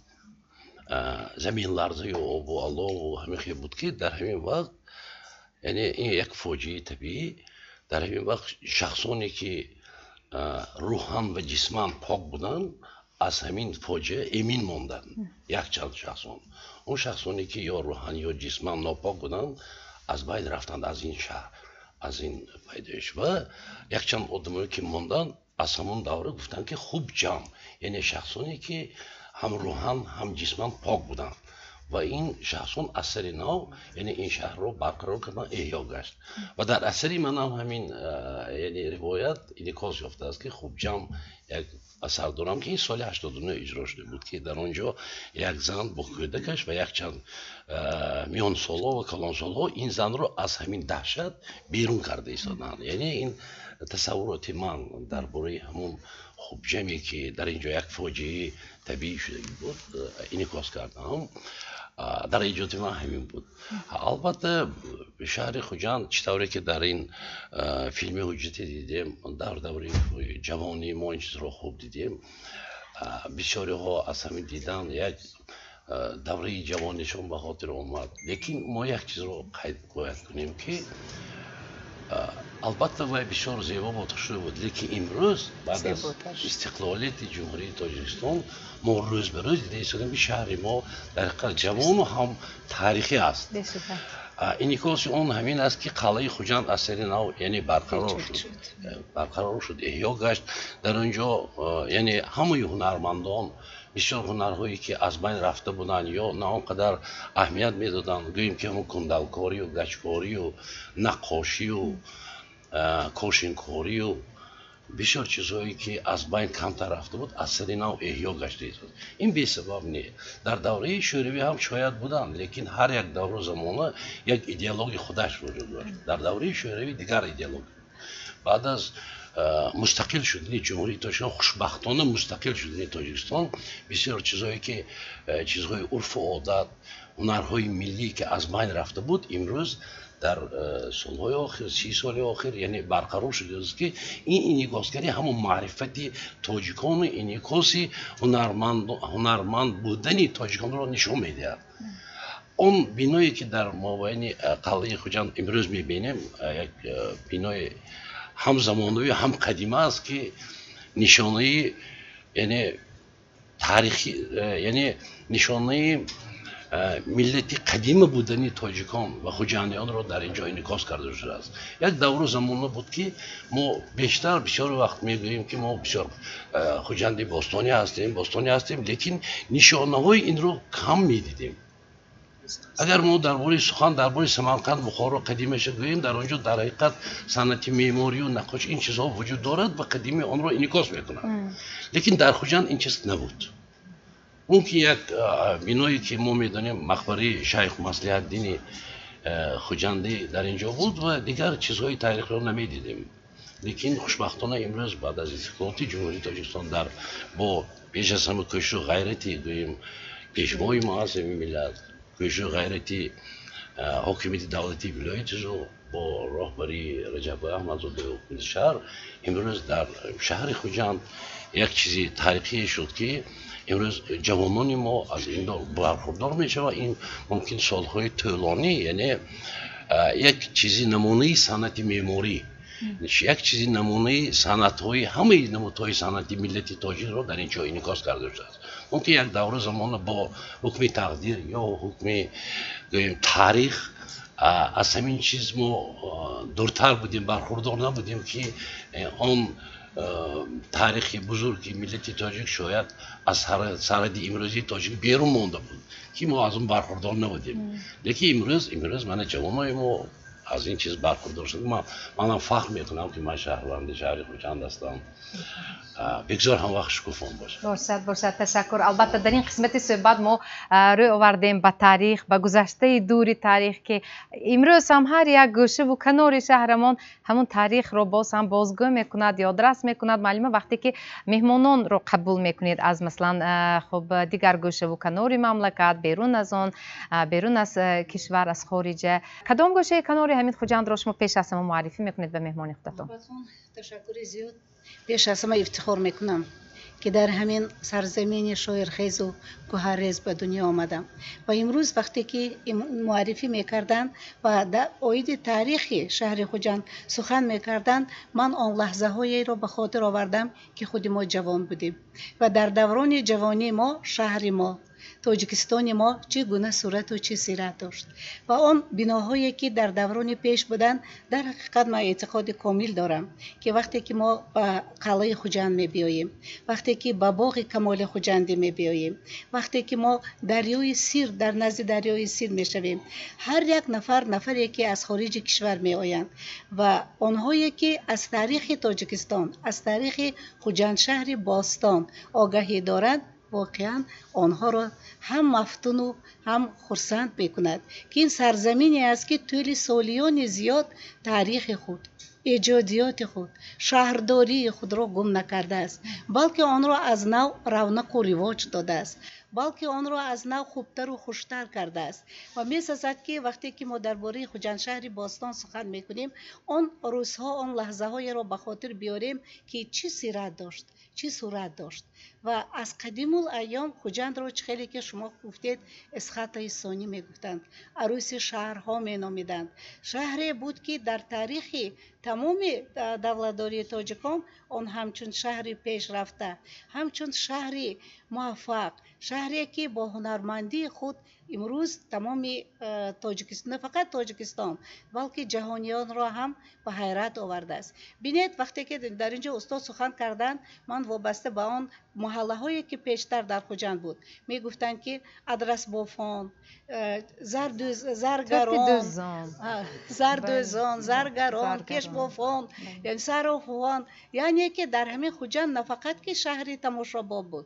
заминларзаю обу алову ҳамин хел буд, ки дар ҳамин вақт, яъне ин як фоҷиаи табиӣ, дар ҳамин вақт шахсоне ки рӯҳан ва ҷисман пок буданд, аз ҳамин фоҷиа эмин монданд якчанд шахсон. Он шахсоне ки ё рӯҳан ё ҷисман нопок буданд, аз байн рафтанд аз ин шаҳр, аз ин пайдоиш. Ва якчанд одамое ки монданд, аз ҳамон давра гуфтанд, ки хуб ҷамъ, яъне шахсоне ки ҳам рӯҳан ҳам ҷисман пок буданд, ва ин шахсон аз сари нав, яъне ин шаҳрро барқарор кардан, эҳё гашт. Ва дар асари манам ҳамин, яъне ривоят инъикос ёфтааст, ки Хубҷамъ як асар дорам, ки ин соли 89 иҷро шуда буд, ки дар он ҷо як зан бо кӯдакаш ва якчанд миёнсолҳо ва калонсолҳо ин занро аз ҳамин даҳшат берун карда истоданд. Яъне ин тасаввуроти ман дар бораи ҳамон Хубҷаме, ки дар ин ҷо як фоҷиаи табиӣ шудагӣ буд, инъикос кардам. Дар эҷоди ман ҳамин буд. Албатта, шаҳри Хуҷанд, чӣ тавре ки дар ин филми ҳуҷҷатӣ дидем, дар давраи ҷавонӣ мо ин чизро хуб дидем. Бисёриҳо аз ҳамин дидан як давраи ҷавонишон ба хотир омад. Лекин мо як чизро қайд бояд кунем, ки албатта вай бисёр зебо буд, хушрӯй буд, лекин имрӯз, баъд аз истиқлолияти Ҷумҳурии Тоҷикистон, мо рӯз ба рӯз дида истодем, ки шаҳри мо дар ҳақиқат ҷавону ҳам таърихӣ аст. Инъикоси он ҳамин аст, ки қалъаи Хуҷанд аз сари нав, яъне барқарор шуд, барқарор шуд, эҳё гашт. Дар он ҷо, яъне ҳамаи ҳунармандон, бисёр ҳунарҳое ки аз байн рафта буданд ё на он қадар аҳамият медоданд, гӯем ки ҳамун кундалкорию гачкорию наққошию кошинкорию бисёр чизҳое ки аз байн камтар рафта буд, аз сари нав эҳё гашта истод. Ин бесабаб не. Дар давраи Шӯравӣ ҳам шояд буданд, лекин ҳар як давру замона як идеологии худаш вуҷуд дошт. Дар давраи Шӯравӣ дигар идеология. Баъд аз мустақил шудани Ҷумҳурии Тоҷикистон, хушбахтона мустақил шудани Тоҷикистон, бисёр чизҳое ки чизҳои урфу одат, ҳунарҳои миллӣ ки аз байн рафта буд, имрӯз дар солҳои охир, 30 соли охир, яъне барқарор шудааст, ки ин инъикосгари ҳамон маърифати тоҷикону инъикоси ҳунарманд будани тоҷиконро нишон медиҳад. Он биное ки дар мобайни қалъаи Хуҷанд имрӯз мебинем, як бинои ҳам замонавӣ, ҳам қадима аст, ки нишонаи, яъне таърихи, яъне нишонаи миллати қадима будани тоҷикон ва хуҷандиёнро дар ин ҷо инъикос карда шудааст. Як давру замона буд, ки мо бештар бисёр вақт мегӯем, ки мо бисёр Хуҷанди бостонӣ ҳастем, бостонӣ ҳастем, лекин нишонаҳои инро кам медидем. Агар мо дар бораи сухан дар бораи Самарқанд, Бухоро қадимаша гӯем, дар он ҷо дар ҳақиқат санъати меъморию наққошӣ, ин чизҳо вуҷуд дорад ва қадими онро инъикос мекунад, лекин дар Хуҷанд ин чиз набуд. Мумкин як биное ки мо медонем, мақбараи Шайх Маслиҳатдини Хуҷандӣ дар ин ҷо буд ва дигар чизҳои таърихиро намедидем. Лекин хушбахтона имрӯз, баъд аз истиқлолияти Ҷумҳурии Тоҷикистон, дар бо пеш аз ҳама кӯшишу ғайрати, гӯем, пешвои муаззами миллат, кӯшишу ғайрати ҳокимияти давлатии вилояти Суғд бо роҳбарии Раҷаббой Аҳмадзода, ҳукумати шаҳр, имрӯз дар шаҳри Хуҷанд як чизи таърихие шуд, ки имрӯз ҷавонони мо аз ин бархурдор мешавад. Ин мумкин солҳои тӯлонӣ, яъне як чизи намунаи санъати меъморӣ, як чизи намунаи санъатҳои, ҳамаи намудҳои санъати миллати тоҷикро дар ин ҷо инъикос карда шудааст. Мумкин як давру замона бо ҳукми тақдир ё ҳукми, гӯем, таърих аз ҳамин чиз мо дуртар будем, бархурдор набудем, ки он таърихи бузурги миллати тоҷик шояд аз сарҳади имрӯзии тоҷик берун монда буд, ки мо аз он бархурдор набудем. Лекин имрӯз мана ҷавонои мо аз ин чиз бархурдор шуд. Манам фахр мекунам, ки ман шаҳрванди шаҳри Хуҷанд ҳастам. Бигзор ҳам вақт шукуфон бошад. Бошад, бошад, ташаккур. Албатта, дар ин қисмати суҳбат мо рӯй овардем ба таърих, ба гузаштаи дури таърих, ки имрӯз ҳам ҳар як гӯшаву канори шаҳрамон ҳамон таърихро боз ҳам бозгӯ мекунад, ёдрас мекунад. Муаллима, вақте ки меҳмононро қабул мекунед аз, масалан, хуб, дигар гӯшаву канори мамлакат, берун аз он, берун аз кишвар, аз хориҷа, кадом гӯшаи канори ҳамин Хуҷандро шумо пеш аз ҳама муаррифӣ мекунед ба меҳмони худатон? Ташаккури зиёд. Пеш аз ҳама ифтихор мекунам, ки дар ҳамин сарзамини шоирхезу гӯҳаррез ба дунё омадам. Ва имрӯз вақте ки муаррифӣ мекарданд ва оиди таърихи шаҳри Хуҷанд сухан мекарданд, ман он лаҳзаҳоеро ба хотир овардам, ки худи мо ҷавон будем ва дар даврони ҷавонии мо шаҳри мо, Тоҷикистони мо чӣ гуна сурату чӣ сират дошт ва он биноҳое ки дар даврони пеш буданд. Дар ҳақиқат, ман эътиқоди комил дорам, ки вақте ки мо ба қалъаи Хуҷанд мебиёем, вақте ки ба боғи Камоли Хуҷандӣ мебиёем, вақте ки мо дарёи Сир, дар назди дарёи Сир мешавем, ҳар як нафар, нафаре ки аз хориҷи кишвар меоянд ва онҳое ки аз таърихи Тоҷикистон, аз таърихи Хуҷанд шаҳри бостон огаҳӣ доранд, воқеан онҳоро ҳам мафтуну ҳам хурсанд мекунад, ки ин сарзамине аст, ки тӯли солиёни зиёд таърихи худ, эҷодиёти худ, шаҳрдории худро гум накардааст, балки онро аз нав равнақу ривоҷ додааст, балки онро аз нав хубтару хуштар кардааст. Ва месазад, ки вақте ки мо дар бораи Хуҷандшаҳри бостон сухан мекунем, он рӯзҳо, он лаҳзаҳоеро ба хотир биёрем, ки чӣ сират дошт, чӣ сурат дошт. Ва аз қадимул айём Хуҷандро, чӣ хеле ки шумо гуфтед, Эсхатаи Сонӣ мегуфтанд, арӯси шаҳрҳо меномиданд. Шаҳре буд, ки дар таърихи тамоми давлатдории тоҷикон он ҳамчун шаҳри пешрафта, ҳамчун шаҳри муваффақ, шаҳре ки бо ҳунармандии худ Имрӯз тамоми Тоҷикистон, на фақат Тоҷикистон, балки ҷаҳониёнро ҳам ба ҳайрат овардааст. Бинед, вақте ки дар ин ҷо устод сухан карданд, ман вобаста ба он маҳаллаҳое ки пештар дар Хуҷанд буд, мегуфтанд ки адрасбофон, заргарон, зардӯзон, заргарон, кешбофон, сарофон, яъне ки дар ҳамин Хуҷанд на фақат ки шаҳри тамошобоб буд,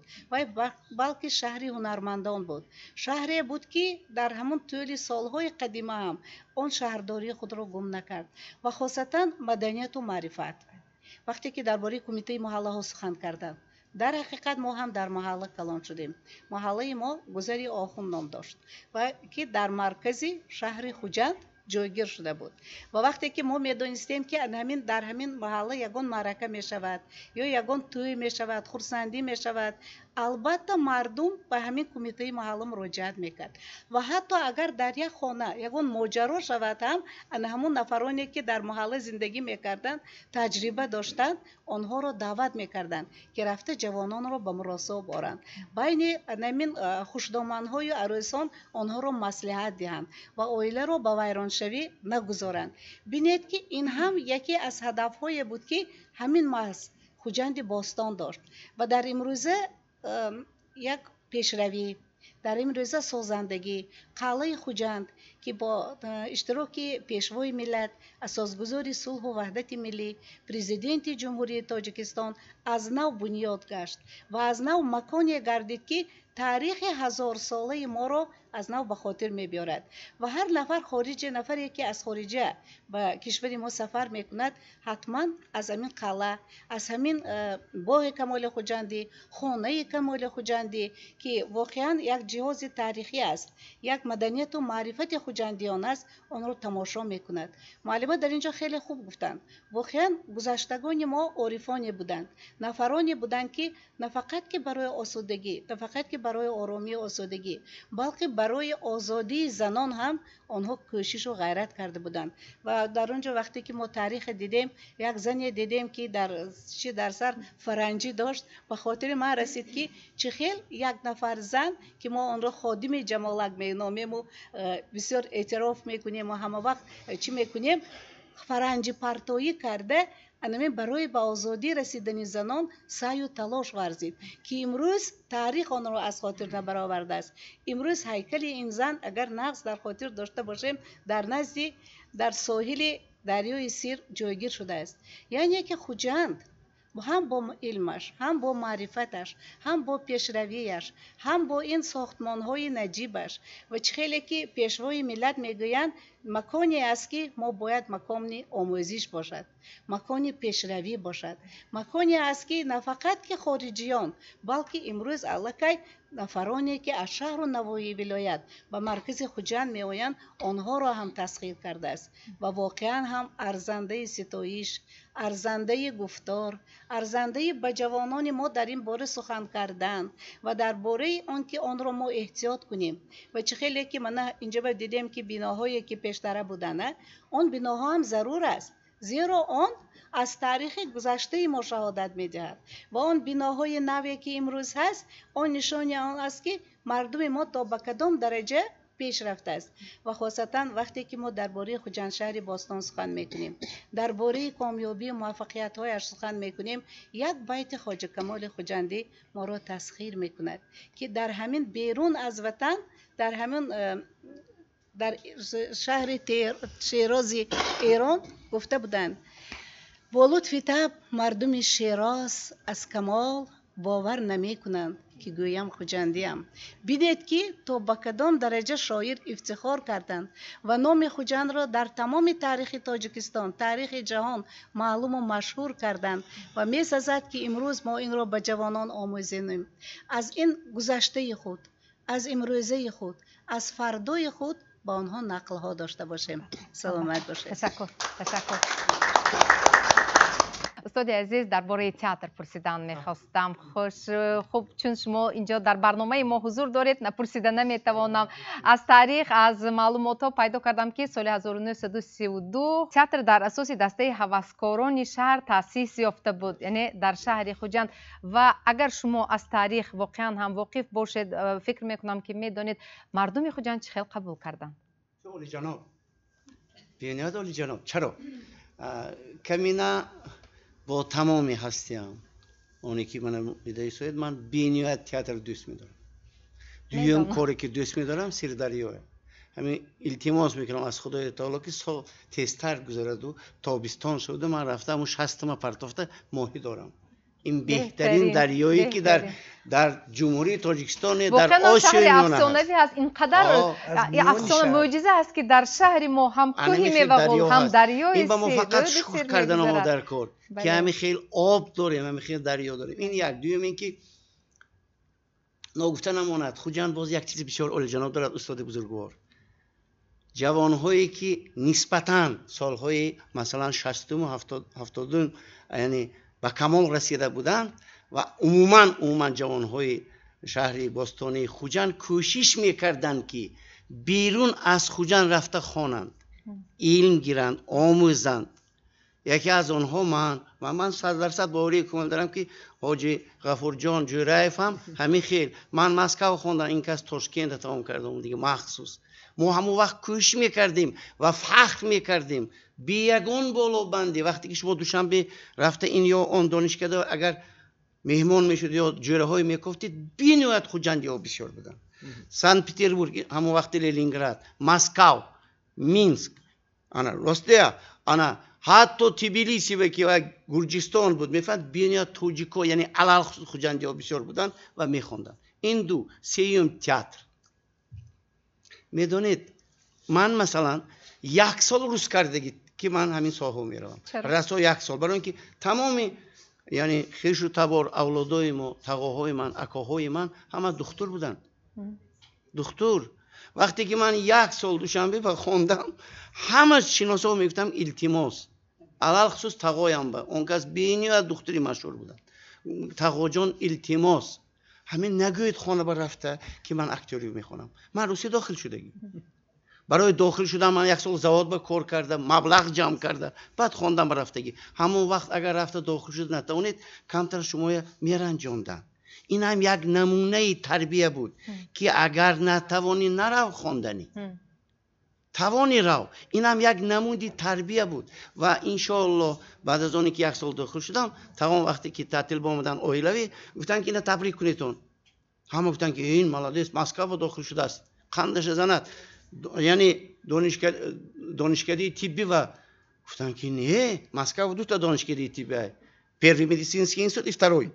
балки шаҳри ҳунармандон буд. Шаҳре буд ки дар ҳамон тӯли солҳои қадима ҳам он шаҳрдории худро гум накард ва хосатан маданияту маърифат. Вақте ки дар бораи кумитаи маҳаллаҳо сухан карданд, дар ҳақиқат мо ҳам дар маҳалла калон шудем. Маҳаллаи мо Гузари Охун ном дошт ва ки дар маркази шаҳри Хуҷанд ҷойгир шуда буд. Ва вақте ки мо медонистем ки дар ҳамин маҳалла ягон маърака мешавад ё ягон тӯй мешавад, хурсандӣ мешавад, албатта мардум ба ҳамин кумитаи маҳалла муроҷиат мекард. Ва ҳатто агар дар як хона ягон моҷаро шавад ҳам, ана ҳамон нафароне ки дар маҳалла зиндагӣ мекарданд, таҷриба доштанд, онҳоро даъват мекарданд ки рафта ҷавононро ба муросо боранд. Байни ҳамин хушдоманҳою арӯсон онҳоро маслиҳат диҳанд ва оиларо ба вайроншавӣ нагузоранд. Бинед ки ин ҳам яке аз ҳадафҳое буд ки ҳамин маҳз Хуҷанди бостон дошт ва дар имрӯза як пешравӣ, дар имрӯза созандагӣ, қалъаи Хуҷанд ки бо иштироки пешвои миллат, асосгузори сулҳу ваҳдати миллӣ, президенти Ҷумҳурии Тоҷикистон аз нав бунёд гашт ва аз нав маконе гардид ки таърихи ҳазорсолаи моро аз нав ба хотир мебиёрад. Ва ҳар нафар хориҷи, нафаре ки аз хориҷа ба кишвари мо сафар мекунад, ҳатман аз ҳамин қалъа, аз ҳамин боғи Камоли Хуҷандӣ, хонаи Камоли Хуҷандӣ ки воқеан як ҷиҳози таърихӣ аст, як маданияту маърифати хуҷандиён аст, онро тамошо мекунад. Муаллима дар ин ҷо хеле хуб гуфтанд. Воқеан гузаштагони мо орифоне буданд, нафароне буданд ки на фақат ки барои осудагӣ, на фақат ки барои оромию осудагӣ, балки барои озодии занон ҳам онҳо кӯшишу ғайрат карда буданд. Ва дар он ҷо вақте ки мо таърихе дидем, як зане дидем ки чи дар сар фаранҷӣ дошт, ба хотири ман расид ки чӣ хел як нафар зан ки мо онро ходими ҷамолак меномему бисёр эътироф мекунем ва ҳама вақт чӣ мекунем, фаранҷипартоӣ карда анамин барои ба озодӣ расидани занон саъю талош варзид ки имрӯз таърих онро аз хотир набаровардааст. Имрӯз ҳайкали ин зан агар нағз дар хотир дошта бошем, дар назди дар соҳили дарёи Сир ҷойгир шудааст. Яъне ки Хуҷанд ҳам бо илмаш, ҳам бо маърифаташ, ҳам бо пешравияш, ҳам бо ин сохтмонҳои наҷибаш ва чӣ хеле ки пешвои миллат мегӯянд, маконе аст ки мо бояд макони омӯзиш бошад, макони пешравӣ бошад, маконе аст ки на фақат ки хориҷиён, балки имрӯз аллакай нафароне ки аз шаҳру навоҳии вилоят ба маркази Хуҷанд меоянд, онҳоро ҳам тасхир кардааст ва воқеан ҳам арзандаи ситоиш, арзандаи гуфтор, арзандаи ба ҷавонони мо дар ин бора сухан кардан ва дар бораи он ки онро мо эҳтиёт кунем. Ва чӣ хеле ки мана инҷо дидем ки биноҳое ки пештара буданд, он биноҳо ҳам зарур аст, зеро он аз таърихи гузаштаи мо шаҳодат медиҳад ва он биноҳои наве ки имрӯз ҳаст, он нишони он аст ки мардуми мо то ба кадом дараҷа пеш рафтааст. Ва хосатан вақте ки мо дар бораи Хуҷандшаҳри бостон сухан мекунем, дар бораи комёбию муваффақиятҳояш сухан мекунем, як байти Хоҷа Камоли Хуҷандӣ моро тасхир мекунад ки дар ҳамин берун аз ватан, дар ҳамин дар шаҳри Шерози Эрон гуфта буданд: бо лутфи таб мардуми Шероз аз камол бовар намекунанд ки гӯям хуҷандиам. Бидед ки то ба кадом дараҷа шоир ифтихор карданд ва номи Хуҷандро дар тамоми таърихи Тоҷикистон, таърихи ҷаҳон маълуму машҳур карданд ва месазад ки имрӯз мо инро ба ҷавонон омӯзонем. Аз ин гузаштаи худ, аз имрӯзаи худ, аз фардои худ ба онҳо нақлҳо дошта бошем. Саломат бошед. Ташаккур, ташаккур. Устоди азиз, дар бораи театр пурсидан мехостам. Хуш, хуб, чун шумо инҷо дар барномаи мо ҳузур доред, напурсида наметавонам. Аз таърих, аз маълумотҳо пайдо кардам, ки соли 1932 театр дар асоси дастаи ҳаваскорони шаҳр таъсис ёфта буд, яъне дар шаҳри Хуҷанд. Ва агар шумо аз таърих воқеан ҳам воқиф бошед, фикр мекунам, ки медонед, мардуми Хуҷанд чӣ хел қабул карданд? Олиҷаноб, бениҳоят олиҷаноб. Чаро? Камина бо тамоми ҳастиям, оне ки мана дидаисоед, ман бениҳоят театр дӯст медорам. Дуюм коре ки дӯст медорам, Сирдарёе. Ҳамин илтимос мекунам аз Худои таоло, ки сол тезтар гузараду тобистон шуду ман рафта ҳамун шастама партофта моҳӣ дорам. Ин беҳтарин дарёе ки дар Ҷумҳурии Тоҷикистон, дар Осиёи Миёна афсонавӣ аст. Ин қадар афсона, мӯъҷиза аст, ки дар шаҳри мо ҳам кӯҳи мевағул, ҳам дарёи ин ба мо фақат шукр кардан мо дар кор, ки ҳамин хел об дорем, ҳамин хел дарё дорем. Ин як. Дуюм, ин ки ногуфта намонад, Хуҷанд боз як чизи бисёр олиҷаноб дорад, устоди бузургвор. Ҷавонҳое ки нисбатан солҳои, масалан, шастуму ҳафтодум, яъне ба камол расида буданд, ва умуман ҷавонҳои шаҳри бостонии Хуҷанд кӯшиш мекарданд, ки берун аз Хуҷанд рафта хонанд, илм гиранд, омӯзанд. Яке аз онҳо ман, ва ман 100% боварии комил дорам, ки ҳоҷи Ғафурҷон Ҷӯраев ҳам ҳамин хел. Ман Москав хондам, ин кас Тошкентро тамом кардам дига махсус. Мо ҳамон вақт кӯшиш мекардем ва фахр мекардем бе ягон болобандӣ. Вақте ки шумо Душанбе рафта ин ё он донишкада агар меҳмон мешуд ё ҷӯраҳое мекофтед, бениҳоят хуҷандиҳо бисёр буданд. Санкт Петербург, ҳамон вақти Ленинград, Москав, Минск, ана ростия, ана ҳатто Тбилисиве, ки Гурҷистон буд, мефаҳмед, бениҳоят тоҷико, яъне алалхусус хуҷандиҳо бисёр буданд ва мехонданд. Ин ду. Сеюм, театр. Медонед, ман, масалан, як сол рӯз кардагӣ, ки ман ҳамин соҳа меравам, расо як сол, барои ин ки тамоми, яъне хешу табор, авлодои мо, тағоҳои ман, акоҳои ман ҳама духтур буданд, духтур. Вақте ки ман як сол Душанбе ба хондам, ҳама шиносо мегуфтам, илтимос, алалхусус тағоям ба он кас бениҳоят духтури машҳур буданд, тағоҷон, илтимос, ҳамин нагӯед хона ба рафта, ки ман актёрӣ мехонам. Ман Русия дохил шудагӣ. Барои дохил шудан ман як сол завод ба кор карда, маблағ ҷамъ карда, баъд хондам ба рафтагӣ. Ҳамон вақт агар рафта дохил шуда натавонед, камтар шумоя меранҷонданд. Ин ҳам як намунаи тарбия буд, ки агар натавонӣ, нарав хонданӣ, тавони рав. Ин ҳам як намуди тарбия буд. Ва иншоалло, баъд аз оне ки як сол дохил шудам, тамом, вақте ки таътил омадан оилавӣ, гуфтанд, ки ина табрик кунедон. Ҳама гуфтанд, ки ин молодец, Москва дохил шудааст, қандаша занад, яъне донишкадаи тиббӣ. Ва гуфтанд, ки не, Москва дута донишкадаи тиббӣ, первый медицинский институт и второй.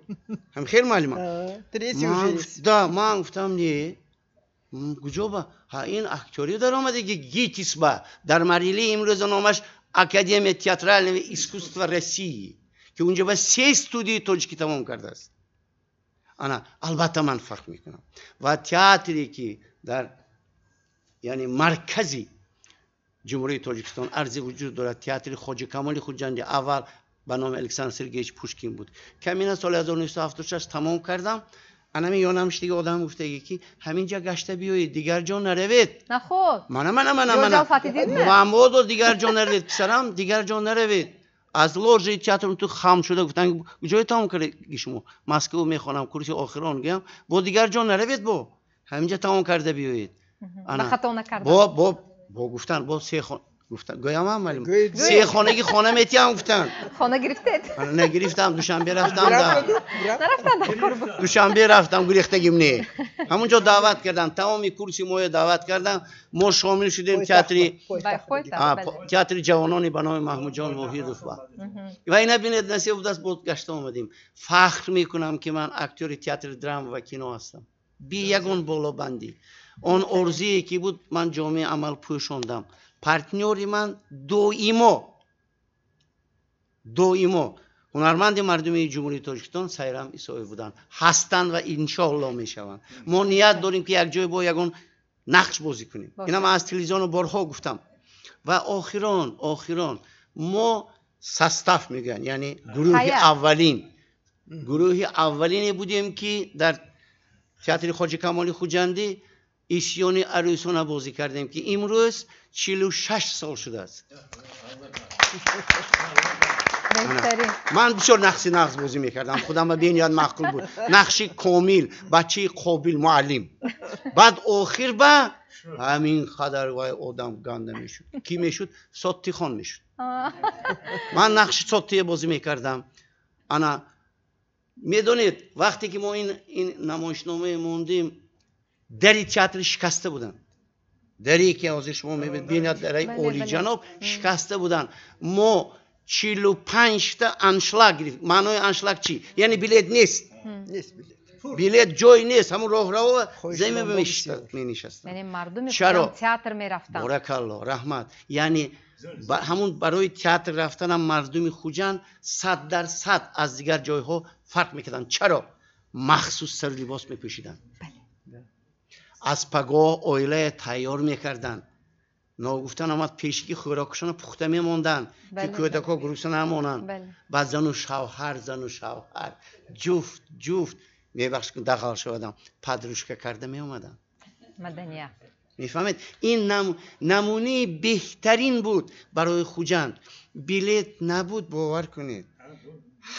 Ҳам хел, муаллима? Да, ман гуфтам, не, куҷо ба ҳа ин актёрӣ даромадаги ГИТИС ба дар марҳилаи имрӯза номаш Академия театрального искусства России, ки унҷа ба се студияи тоҷикӣ тамом кардааст. Ана, албатта, ман фарқ мекунам. Ва театре ки дар, яъне, маркази Ҷумҳурии Тоҷикистон арзи вуҷуд дорад, театри Хоҷа Камоли Хуҷанди, аввал ба номи Александр Сергеевич Пушкин буд, камина соли 1976 тамом кардам. Анами ёнамш дига одам гуфтаги, ки ҳаминҷа гашта биёед, дигар ҷо наравед. Наход. Мана, мана, мана, мана, мамодо, дигар ҷо наравед, писарам, дигар ҷо наравед. Аз ложаи театр ту хам шуда гуфтан, куҷое тамом кардаги шумо? Москва мехонам, курси охирон. Гӯям, бо дигар ҷо наравед, бо ҳаминҷа тамом карда биёед. Хато накардам. Бо гуфтан, бо се гуфтан, гӯям малим, се хонаги хона метиҳам, гуфтан. Хона гирифтед? Нагирифтам, Душанбе рафтам да. Нарафтан дар кор буд. Душанбе рафтам, гурехтагим не. Ҳамунҷо даъват кардам, тамоми курси моя даъват кардам, мо шомил шудем театри ҷавонони ба номи Маҳмудҷон Воҳидов. Ва ина бинед, насиб будааст, боз гашта омадем. Фахр мекунам, ки ман актёри театри драма ва кино ҳастам, би ягон болобандӣ. Он орзуе ки буд, ман ҷомеи амал пӯшондам. Партнёри ман доимо, доимо ҳунарманди мардумии Ҷумҳурии Тоҷикистон Сайрам Исоев буданд, ҳастанд ва иншоалло мешаванд. Мо ният дорем, ки якҷоя бо ягон нақш бозӣ кунем. Ина ман аз телевизиону борҳо гуфтам. Ва охирон, охирон, мо состав мегӯянд, яъне гурӯҳи аввалин. Гурӯҳи аввалине будем, ки дар театри Хоҷи Камоли Хуҷандӣ Исьёни арӯсона бозӣ кардем, ки имрӯз 46 сол шудааст. Ман бисёр нақши нағз бозӣ мекардам, худам ба бениҳоят маъқул буд. Нақши комил, бачаи қобил, муаллим. Баъд охир ба ҳамин қадар вай одам ганда мешуд. Кӣ мешуд? Соттихон мешуд. Ман нақши Соттие бозӣ мекардам. Ана медонед, вақте ки мо ин намоишномае мондем, дари театр шикаста буданд. Даре ки ҳозир шумо мебинед, бениҳоят дараи олиҷаноб шикаста буданд. Мо 45-та аншлаг гирифт. Маънои аншлаг чӣ? Яъне билет нест. Билет ҷой нест. Ҳамун роҳраво замин менишастанд. Яъне мардуми Хуҷанд театр мерафтанд. Боракалло, раҳмат. Яъне ҳамун барои театр рафтанам мардуми Хуҷанд 100% аз дигар ҷойҳо фарқ мекарданд. Чаро? Махсус сару либос мепӯшиданд. Аз пагоҳ оилае тайёр мекарданд. Ногуфта намад, пешики хӯрокашонро пухта мемонданд, ки кӯдакҳо гурусна намонанд. Баъд зану шавҳар, зану шавҳар, ҷуфт ҷуфт, мебахшед, дағал шавадам, подружка карда меомаданд. Маданият. Мефаҳмед? Ин намунаи беҳтарин буд барои Хуҷанд. Билет набуд, бовар кунед.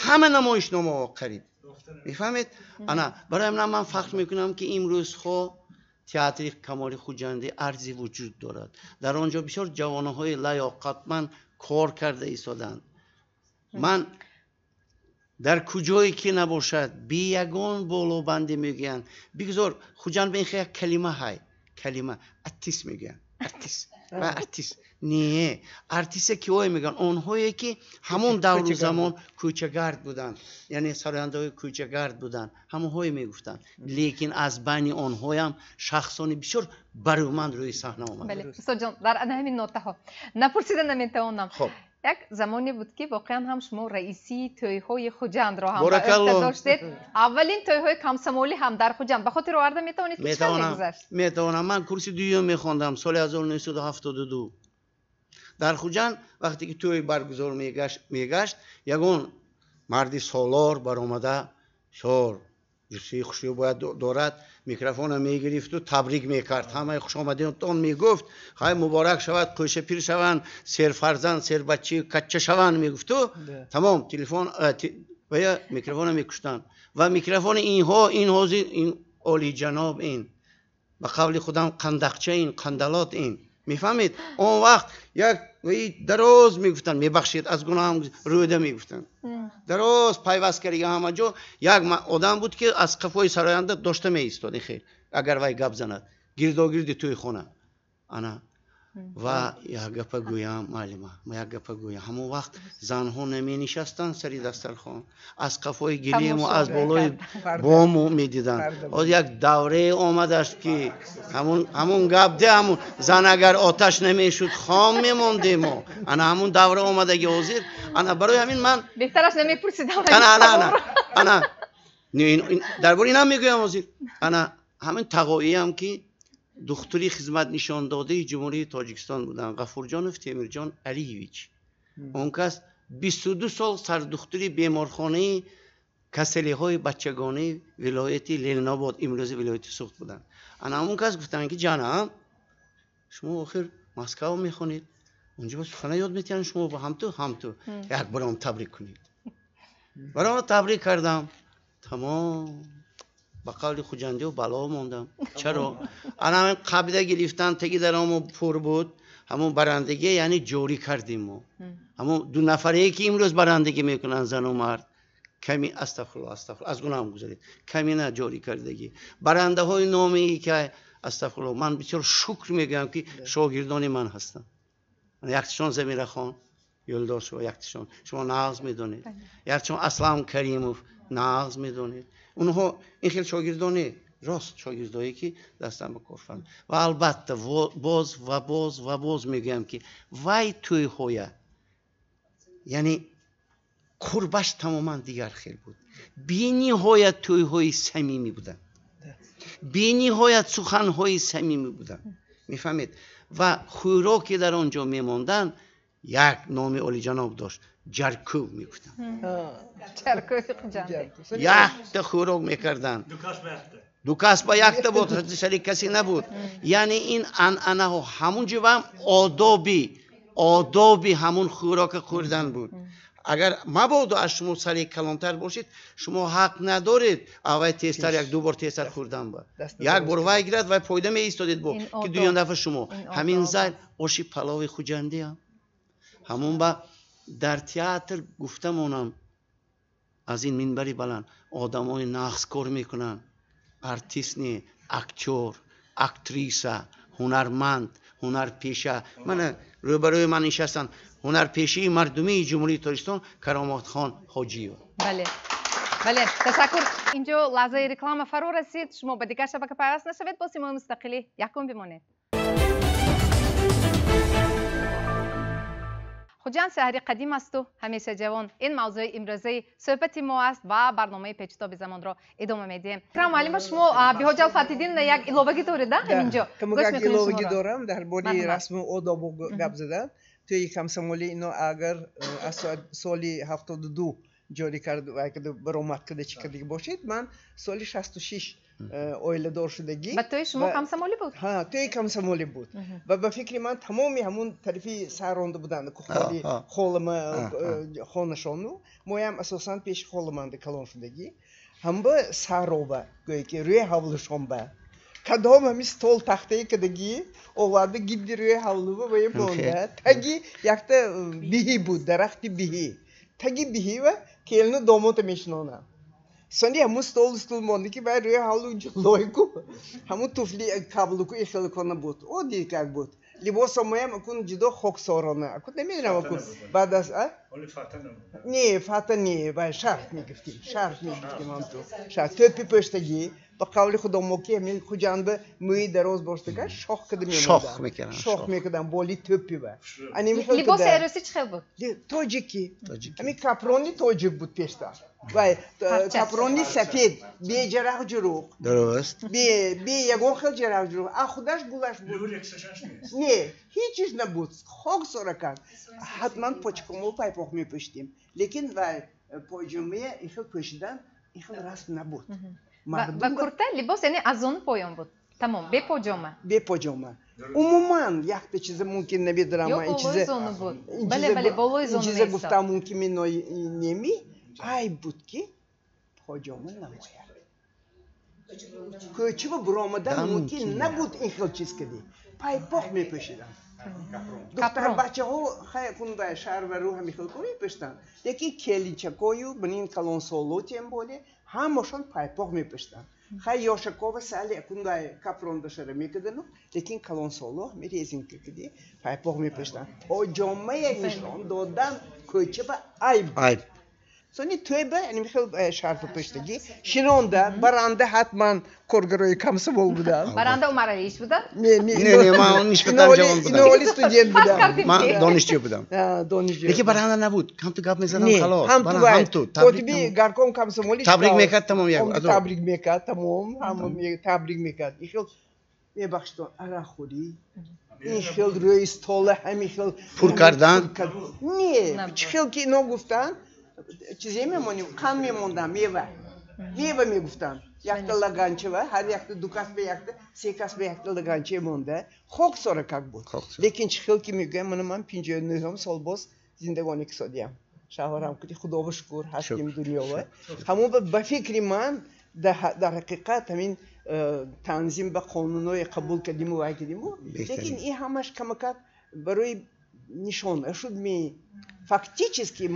Ҳама намоишномаҳо қариб. Мефаҳмед? Ана барои ман фахр мекунам, ки имрӯзҳо театри Камоли Хуҷандӣ арзи вуҷуд дорад. Дар он ҷо бисёр ҷавонҳои лаёқатманд кор карда истоданд. Ман дар куҷое ки набошад, би ягон болобандӣ мегӯянд. Бигзор Хуҷанд ба ин як калима ҳай, калима артист мегӯянд. Артист ва артист. Не, артисе киҳое мегӯянд? Онҳое ки ҳамон давру замон кӯчагард буданд, яъне сарояндаҳои кӯчагард буданд, ҳамонҳое мегуфтанд. Лекин аз байни онҳоям шахсони бисёр барӯманд рӯи саҳна омаданд. Бале, устодҷон, дар ана ҳамин нотаҳо напурсида наметавонам. Як замоне буд, ки воқеан ҳам шумо раисии тӯйҳои Хуҷандро ҳам ба ӯҳда доштед. Аввалин тӯйҳои комсомолӣ ҳам дар Хуҷанд. Ба хотир оварда метавонед, ки чӣ хел мегузашт? Метавонам. Ман курси дуюм мехондам соли 1972. Дар Хуҷанд вақте ки тӯй баргузор мегашт, ягон марди солор баромада, шор ҷуссаи хушрӯ бояд дорад, микрофонро мегирифту табрик мекард. Ҳамаи хушомадиёнтон мегуфт, хай муборак шавад, қӯшапир шаванд, серфарзанд, сербаччи, качча шаванд мегуфту. Тамом, телефон ва я микрофонро мекуштанд. Ва микрофони инҳо, ин ҳозир ин олиҷаноб ин, ба қавли худам қандақча ин, қандалот ин. Мефаҳмед? Он вақт як дароз мегуфтанд, мебахшед, аз гуноҳам рӯда мегуфтанд. Дароз пайваст карда ҳама ҷо як одам буд, ки аз қафои сароянда дошта меистод, хел агар вай гап занад, гирдогирди тӯи хона. Ана ва як гапа гӯям, муаллима, як гапа гӯям. Ҳамон вақт занҳо наменишастанд сари дастархон, аз қафои гилему аз болои бому медиданд. Ҳозир як даврае омадааст, ки ҳамун гап де, ҳамун зан агар оташ намешуд, хом мемондем мо. Ана ҳамун давра омадаги ҳозир. Ана барои ҳамин ман беҳтараш намепурсидам. Ана ана ана ана дар бораи инам мегӯям ҳозир. Ана ҳамин тағоиам, ки духтури хизматнишондодаи Ҷумҳурии Тоҷикистон буданд, Ғафурҷонов Темирҷон Алиевич. Он кас 22 сол сардухтури беморхонаи касалиҳои бачагонаи вилояти Ленинобод, имрӯзи вилояти Суғд буданд. Ана ҳамон кас гуфтанд, ки ҷанам, шумо охир Москва мехонед, унҷо сухана ёд метиҳанд шумо ба ҳамту ҳамту, як баром табрик кунед. Баром табрик кардам. Тамом, ба қавли хуҷандиҳо бало мондам. Чаро? Ана ҳамин қабида гирифтан, теги дарому пур буд, ҳамон барандагӣ, яъне ҷорӣ кардем мо. Ҳамон ду нафарее ки имрӯз барандагӣ мекунанд, зану мард, ками астағфируллоҳ, астағфируллоҳ, аз гуноҳам гузаред, камина ҷорӣ кардагӣ. Барандаҳои номие ки астағфируллоҳ, ман бисёр шукр мегӯям, ки шогирдони ман ҳастанд. Яктишон Замирахон Юлдошева, яктишон шумо нағз медонед, яктишон Аслам Каримов нағз медонед. Онҳо ин хел шогирдоне, рост шогирдое ки дастан ба кор фармуд. Ва албатта боз ва боз ва боз мегӯям, ки вай тӯйҳоя, яъне қурбаш тамоман дигар хел буд. Бениҳоят тӯйҳои самимӣ буданд, бениҳоят суханҳои самимӣ буданд. Мефаҳмед? Ва хӯроке дар он ҷо мемонданд, як номи олиҷаноб дошт. Ҷаркӯв мегуфтанд. Ҷаркӯви Хуҷандӣ. Якта хӯрок мекарданд. Ду кас ба якта буд, сари касе набуд. Яъне ин анъанаҳо ҳамун ҷо одоби ҳамун хӯрока хӯрдан буд. Агар мабодо аз шумо сари калонтар бошед, шумо ҳақ надоред аввай тезтар як ду бор тезтар хӯрдан ба. Як бор вай гирад, вай фоида меистодед бо ки дуюм дафъа шумо. Ҳамин зал оши палови хуҷандиам. Ҳамун ба дар театр гуфта монам аз ин минбари баланд одамои нағз кор мекунанд. Артист не, актёр, актриса, ҳунарманд, ҳунарпеша. Мана рӯбарӯи ман нишастанд ҳунарпешаи мардумии Ҷумҳурии Тоҷикистон Кароматхон Ҳоҷиева. Бале. Бале, ташаккур. Инҷо лаҳзаи реклама фаро расид. Шумо ба дигар шабака пайваст нашавед, бо Симои Мустақилӣ якум бимонед. Хуҷанд шаҳри қадим асту ҳамеша ҷавон. Ин мавзӯи имрӯзаи суҳбати мо аст ва барномаи Печитоби замонро идома медиҳем. Икрам муаллима, шумо Биҳоҷал Фатҳиддин як иловагӣ доред, ҳаминҷо? Як иловагӣ дорам дар бораи расму одобу гап задан. Тӯи комсомолӣ ино агар аз соли 72 ҷорӣ кард, баромад карда чӣ кардагӣ бошед, ман соли 66 оиладор шудагӣ. Ба тӯи шумо комсомолӣ буд? Ҳа, тӯи комсомолӣ буд. Ва ба фикри ман тамоми ҳамун тарафи сарронда буданд, холи холама хонашону моям асосан пеши холаманда калон шудагӣ. Ҳамба сарроба, гӯё ки рӯи ҳавлушонба. Кадом ҳами стол тахтаи кадагӣ оварда гидди рӯи ҳавлува ва монда. Таги якта биҳӣ буд, дарахти биҳӣ. Таги биҳива келину домота мешинонам. Сони ҳамун стол стул монда ки вай рӯи ҳавлу лойку, ҳамун туфли каблуку ихелкона буд. Оддӣ как буд. Либосомоям акун ҷудо хоксорона. Акун намедонам акун баъд аз а? Не, фата не, вай шарф мегуфтим, шарф мегуфтим ҳам ту. Шарф тӯпи пӯштагӣ. Ба қавли худомо ки ҳамин Хуҷанд мӯи дароз боштага шох када мемондам. Шох мекардам. Шох мекардам боли тӯпи ва. Либоси арӯсӣ чӣ хел буд? Тоҷикӣ. Ҳамин капрони тоҷик буд пештар. Вай капрони сафед, бе ҷарақ ҷуруқ. Дуруст. Бе ягон хел ҷарақ ҷуруқ. А худаш гулаш буд. Не, ҳеҷ чиз набуд. Хок сора кард. Ҳатман почкамо пайпоқ мепӯшидем. Лекин вай пойҷомая ин хел пӯшидан ин хел расм набуд. Ва курта либос яъне аз он поён буд. Тамом, бе поҷома. Бе поҷома. Умуман якта чиза мумкин намедонам. Ё болои зону буд. Бале, бале, болои зону меистод. Чиза гуфтам мумкин неми, айб буд ки поҷома намояд. Кӯчаба буромадан мумкин набуд ин хел чиз кади. Пайпоқ мепӯшиданд. Духтарбачаҳо хай кун ба шаҳрвару ҳами хел ко мепӯшиданд. Лекин келинчакою бинин калонсоло тем боле ҳамашон пайпоқ мепӯшиданд. Хай ёшакова сали акундай капрон башара мекардану, лекин калонсоло ҳами резинка кади пайпоқ мепӯшиданд. Поҷомая нишон додан кӯчаба айб. Айб. Сони тӯйба яъне хел шарфа пӯштагӣ шинонда баранда ҳатман коргарои комсомол буданд. Баранда Умаралиевич буда? Не, не, не, ман нисбатан ҷавон будам. Ино оли студент будам. Ман донишҷӯ будам. Донишҷӯ. Лекин баранда набуд. Ҳам ту гап мезадам халос. Ҳам ту. Котиби горком комсомоли табрик мекард тамом як. Табрик мекард тамом, ҳама табрик мекард. Ин хел мебахшед, арақхӯрӣ, ин хел рӯи стола ҳамин хел пур кардан. Не, чӣ хел ки ино гуфтанд, чизе мемонем, қанд мемондам, мева. Мева мегуфтам. Якта лаганчава, ҳар якта ду кас ба якта, се кас ба якта лаганча монда. Хок сора как буд. Лекин чӣ хел ки мегӯям, мана ман 59 сол боз зиндагонӣ кисодиям. Шавҳарам кути худоба шукр ҳастим дунёва. Ҳамон ба фикри ман дар ҳақиқат ҳамин танзим ба қонунҳое қабул кардиму вай кардиму. Лекин ин ҳамаш камакак барои нишона шуд ми фактически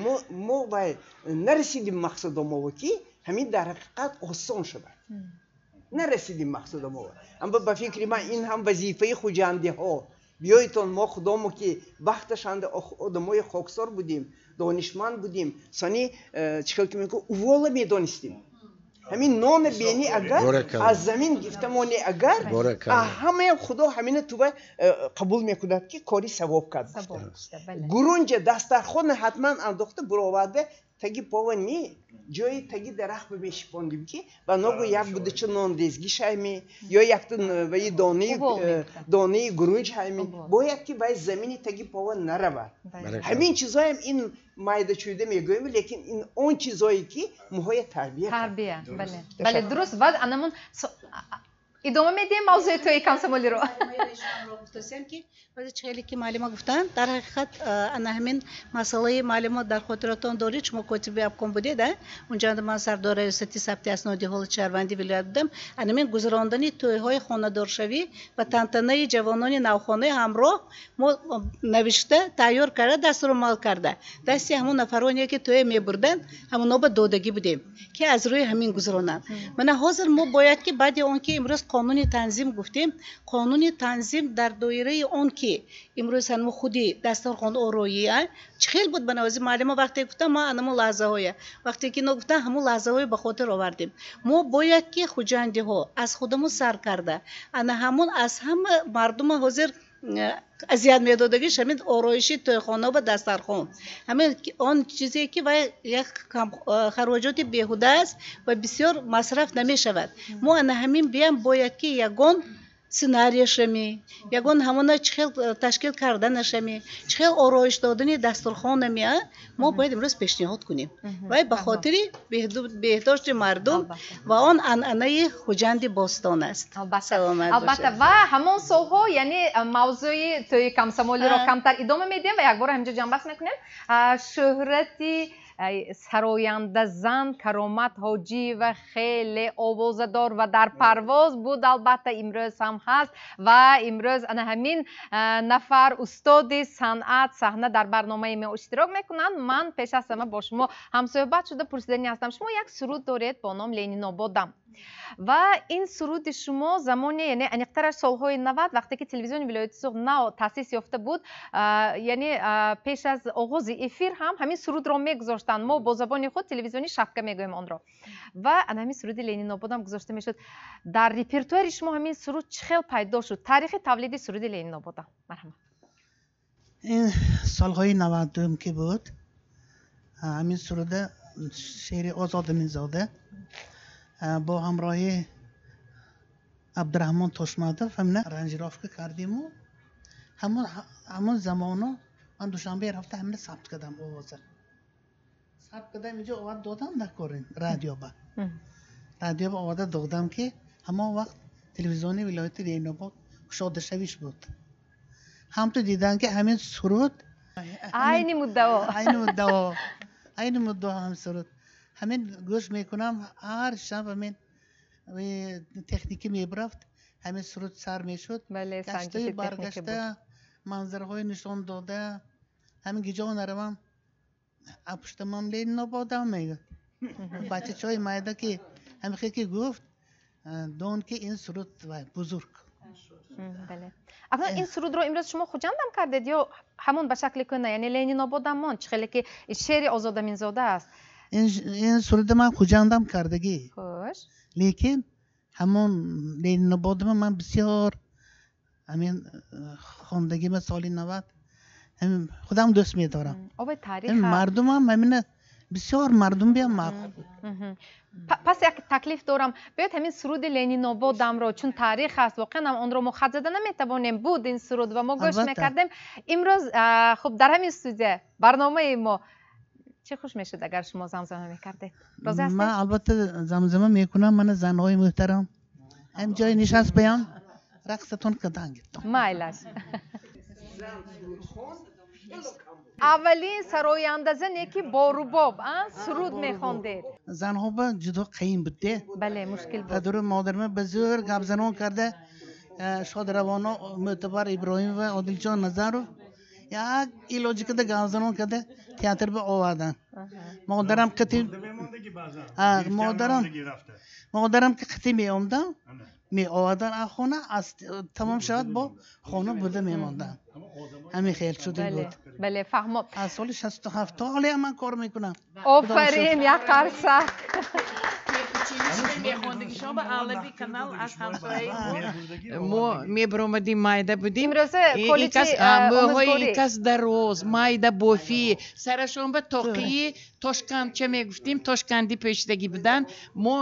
мо вай нарасидим мақсадомово ки ҳамин дар ҳақиқат осон шавад. Нарасидим мақсадомово. Аммо ба фикри ман ин ҳам вазифаи хуҷандиҳо. Биёедтон мо худомо ки вақташанда одамои хоксор будем, донишманд будем, сони чӣ хел ки мегӯ увола медонистем. Ҳамин нони бени агар аз замин гифтамони агар ҳамаям худо ҳамина тува қабул мекунад ки кори савоб кард. Гурунҷа дастархона ҳатман андохта буроварда Таги пова не, ҷои таги дарахт мешипондим ки ба ногу як будача нон дезгиш ҳайми ё якта ваи донаи гурунҷ ҳайми, бояд ки вай замини таги пова наравад. Ҳамин чизоям ин майда чӯйда мегӯем, лекин ин он чизое ки моҳоя тарбия. Тарбия, бале. Бале, дуруст. Ва анамон идома медиҳем мавзӯи тӯи комсомолиро. Гуфтасем ки баъзе хеле ки муаллима гуфтанд, дар ҳақиқат ана ҳамин масъалаи муаллима дар хотиратон доред, шумо котиби обком будед, унҷо ман сардори раёсати сабти асноди ҳолати шаҳрвандии вилоят будам. Ана ҳамин гузарондани тӯйҳои хонадоршавӣ ва тантанаи ҷавонони навхонаи ҳамроҳ мо навишта тайёр карда, дастурумал карда дасти ҳамон нафароне ки тӯя мебурданд, ҳамоно ба додагӣ будем ки аз рӯи ҳамин гузаронанд. Мана ҳозир мо бояд ки баъди он ки имрӯз қонуни танзим гуфтем, қонуни танзим дар доираи он ки имрӯз ҳанмо худи дастархон ороӣ чӣ хел буд, ба навози муаллима вақте гуфтам, ма анамо лаҳзаҳоя вақте ки ино гуфтам, ҳамон лаҳзаҳое ба хотир овардем. Мо бояд ки хуҷандиҳо аз худамон сар карда, ана ҳамон аз ҳама мардума ҳозир азият медодагиш ҳамин ороиши тӯйхона ва дастархон, ҳамин он чизе ки вай як хароҷоти беҳуда аст ва бисёр масраф намешавад. Мо ана ҳамин биям бояд ки ягон сценарияшами, ягон ҳамона чӣ хел ташкил карданашами, чӣ хел ороиш додани дастурхонами мо бояд имрӯз пешниҳод кунем. Вай ба хотири беҳдошти мардум ва он анъанаи Хуҷанди бостон аст. Албатта, ва ҳамон солҳо, яъне мавзӯи тӯи комсомолиро камтар идома медиҳем ва якбора ҳаминҷо ҷамъбаст мекунем. Шӯҳрати сароянда зан Каромат Ҳоҷиева хеле овозадор ва дар парвоз буд, албатта имрӯз ҳам ҳаст ва имрӯз ана ҳамин нафар устоди санъат саҳна дар барномаи мо иштирок мекунанд. Ман пеш аз ҳама бо шумо ҳамсӯҳбат шуда пурсидани ҳастам. Шумо як суруд доред бо ном Ленинободам ва ин суруди шумо замоне, яъне аниқтараш солҳои 90, вақте ки телевизиони вилояти Суғд нав таъсис ёфта буд, яъне пеш аз оғози эфир ҳам ҳамин сурудро мегузоштанд. Мо бо забони худ телевизиони шапка мегӯем онро. Ва ана ҳамин суруди Ленинободам гузошта мешуд. Дар репертуари шумо ҳамин суруд чӣ хел пайдо шуд? Таърихи тавлиди суруди Ленинободам. Марҳамат. Ин солҳои 92 ки буд, ҳамин суруда шеъри Озод Аминзода бо ҳамроҳи Абдураҳмон Тошмадов ҳамина аранжировка кардиму ҳамон замоно ман Душанбе рафта ҳамина сабт кардам, овоза сабт кардам, инҷо овард додам дар корин радиоба оварда додам ки ҳамон вақт телевизиони вилояти Ленинобод кушодашавиш буд. Ҳамту дидан ки ҳамин суруд айни муддао ҳамин суруд ҳамин гӯш мекунам ҳар шаб, ҳамин техникӣ мебарафт, ҳамин суруд сар мешуд, гаштаю баргашта манзараҳои нишон дода, ҳамин гиҷо наравам апуштамам Ленинободам мегӯяд. Бачачаҳои майда ки ҳамин ки гуфт, дон ки ин суруд бузург. Акнун ин сурудро имрӯз шумо Хуҷандам кардед ё ҳамон ба шакли кӯна, яъне Ленинободам монд, чӣ хеле ки шеъри Озод Аминзода аст? Ин суруди ман Хуҷандам кардагӣ. Лекин ҳамон Ленинободама ман бисёр ҳамин хондагима соли 90 худам дӯст медорам. Мардумам ҳамина бисёр мардум биям маъқул буд. Пас як таклиф дорам, биёед ҳамин суруди Ленинободамро, чун таърих аст, воқеан ҳам онро мо хат зада наметавонем, буд ин суруд ва мо гӯш мекардем. Имрӯз хуб дар ҳамин студия барномаи мо чӣ хуш мешуд агар шумо замзама мекардед? Розӣ ҳастед? Ман албатта замзама мекунам. Мана занҳои муҳтарам ҳам ҷои нишаст биям, рақсатон кадан гирдам. Майлаш. Аввалин сароянда зане ки бо рубоб суруд мехондед. Занҳо ба ҷудо қийин буд де. Бале, мушкил буд. Падару модарма ба зӯр гапзанон карда, шодравоно Мӯътабар Иброҳимова, Одилҷон Назаров як илоҷи карда гапзанон карда театр ба овардан. Модарам қити модарам ки қити меомдам, меовардан аз хона, аз тамом шавад бо хона буда мемондам. Ҳамин хел шуда буд. Бале, фаҳмо. Аз соли 67 то ҳоле ман кор мекунам. Офарин, як қарсак. Мехондагишон ба алаби канал аз ҳамсояи мо мебаромадим, майда будем. Мӯҳои ин кас дароз, майда бофӣ, сарашон ба тоқии Тошкандча мегуфтим, тошканди пӯшидагӣ буданд. Мо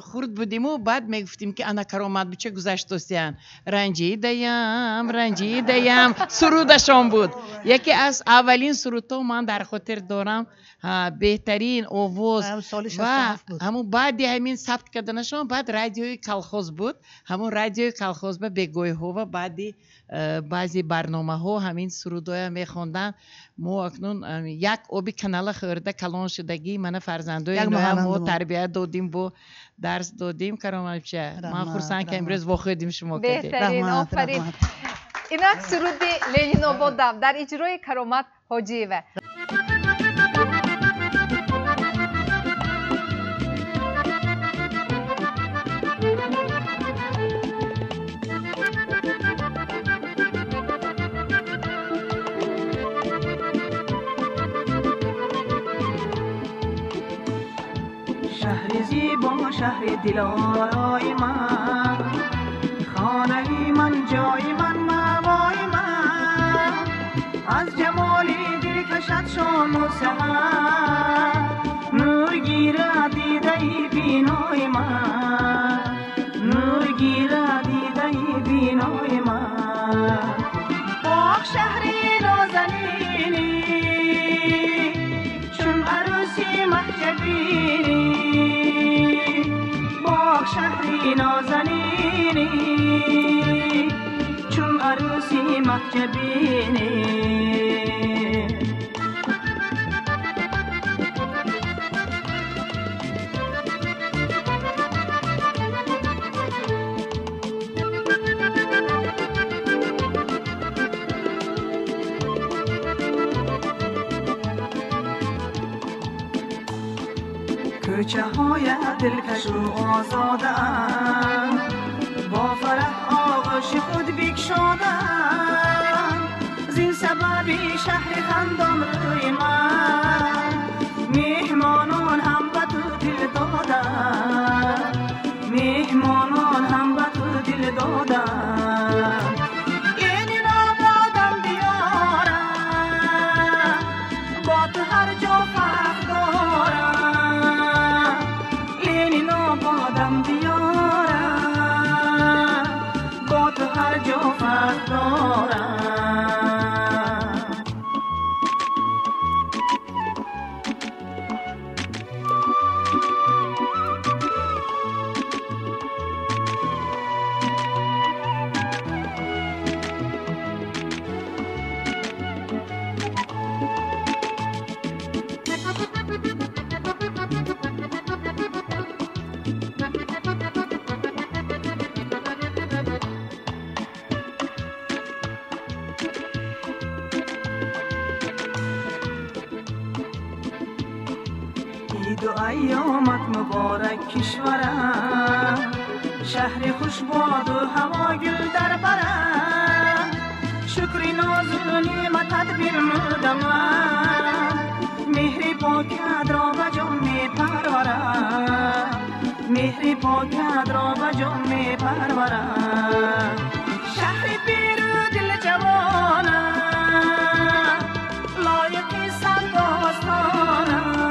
хурд будиму баъд мегуфтим, ки ана Каромат буча гузаштосиян. Ранҷидаям, ранҷидаям сурудашон буд. Яке аз аввалин сурудҳо ман дар хотир дорам. Беҳтарин овоз ва ҳамун баъди ҳамин сабт карданашон баъд радиои колхоз буд. Ҳамун радиои колхоз ба бегоҳиҳо ва баъди баъзе барномаҳо ҳамин сурудҳоя мехонданд. Мо акнун як оби канала хӯрда калон шудагӣ, мана фарзандои мо тарбия додим, бо дарс додим. Кароматбича, ман хурсанд, ки имрӯз вохӯрдим шумо. Беҳтарин, офарин. Инак суруди Ленинободам дар иҷрои Каромат Ҳоҷиева. Шаҳри зебо, шаҳри дилорои ман, хонаи ман, ҷои ман, маъвои ман, аз ҷамоли дилкашат шому саҳар нур гирад дидаи бинои ман, нур гирад дидаи бинои ман. Пок шаҳри нозанинӣ, чун арӯси маҳҷабинӣ, пок шаҳри нозанинӣ, чун арӯси маҳҷабинӣ. Кӯчаҳоя дилкашу озодаанд, бо фараҳ оғӯши худ бикшодаанд. Зин сабаби шаҳри хандон рӯи ман, меҳмонон ҳам ба ту дил доданд, меҳмонон ҳам ба ту дил доданд. Ленинободам диёрам, бо ту ҳар ҷо фахр дорам. Ленинободам диёрам, бо ту ҳар ҷо фахр дорам. Иду айёмат муборак, кишварам, шаҳри хушбоду ҳаво гул дар барам. Шукри нозу неъматат бирмудамам, меҳри покатро ба ҷон мепарварам, меҳри покатро ба ҷон мепарварам. Шаҳри пиру дилҷавонам, лоиқи сад достонам,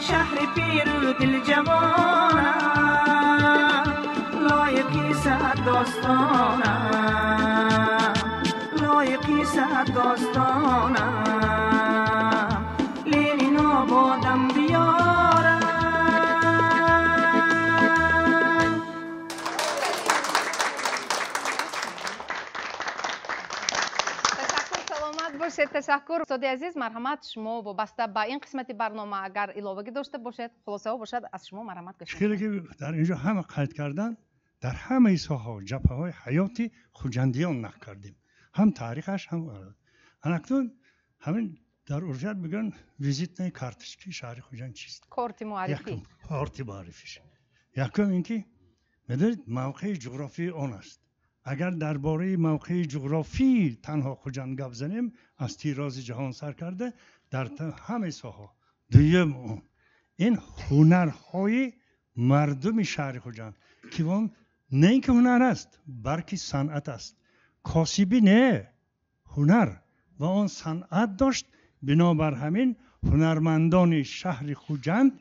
шаҳри пиру дилҷавонам, лоиқи сад достонам, лоиқи сад достонам. Ленинободам диёрам. Ташаккур, саломат бошед. Ташаккур, устоди азиз. Марҳамат, шумо вобаста ба ин қисмати барнома агар иловагӣ дошта бошед, хулосаҳо бошад, аз шумо марҳамат гӯш. Хеле ки дар инҷо ҳама қайд кардан, дар ҳамаи соҳаҳо ҷабҳаҳои ҳаёти хуҷандиён нақл кардем, ҳам таърихаш, ҳам анакнун ҳамин дар урфият мегӯянд визитная карточки шаҳри Хуҷанд чист? Корти муаррифӣ. Корти муаррифиш. Якум ин ки медонед мавқеи ҷуғрофии он аст. Агар дар бораи мавқеи ҷуғрофии танҳо Хуҷанд гап занем, аз тирози ҷаҳон сар карда дар ҳамаи соҳаҳо. Дуюм он ин ҳунарҳои мардуми шаҳри Хуҷанд, ки он на ин ки ҳунар аст, балки санъат аст. Косибӣ не, ҳунар, ва он санъат дошт. Бинобар ҳамин Ҳунармандони шаҳри Хуҷанд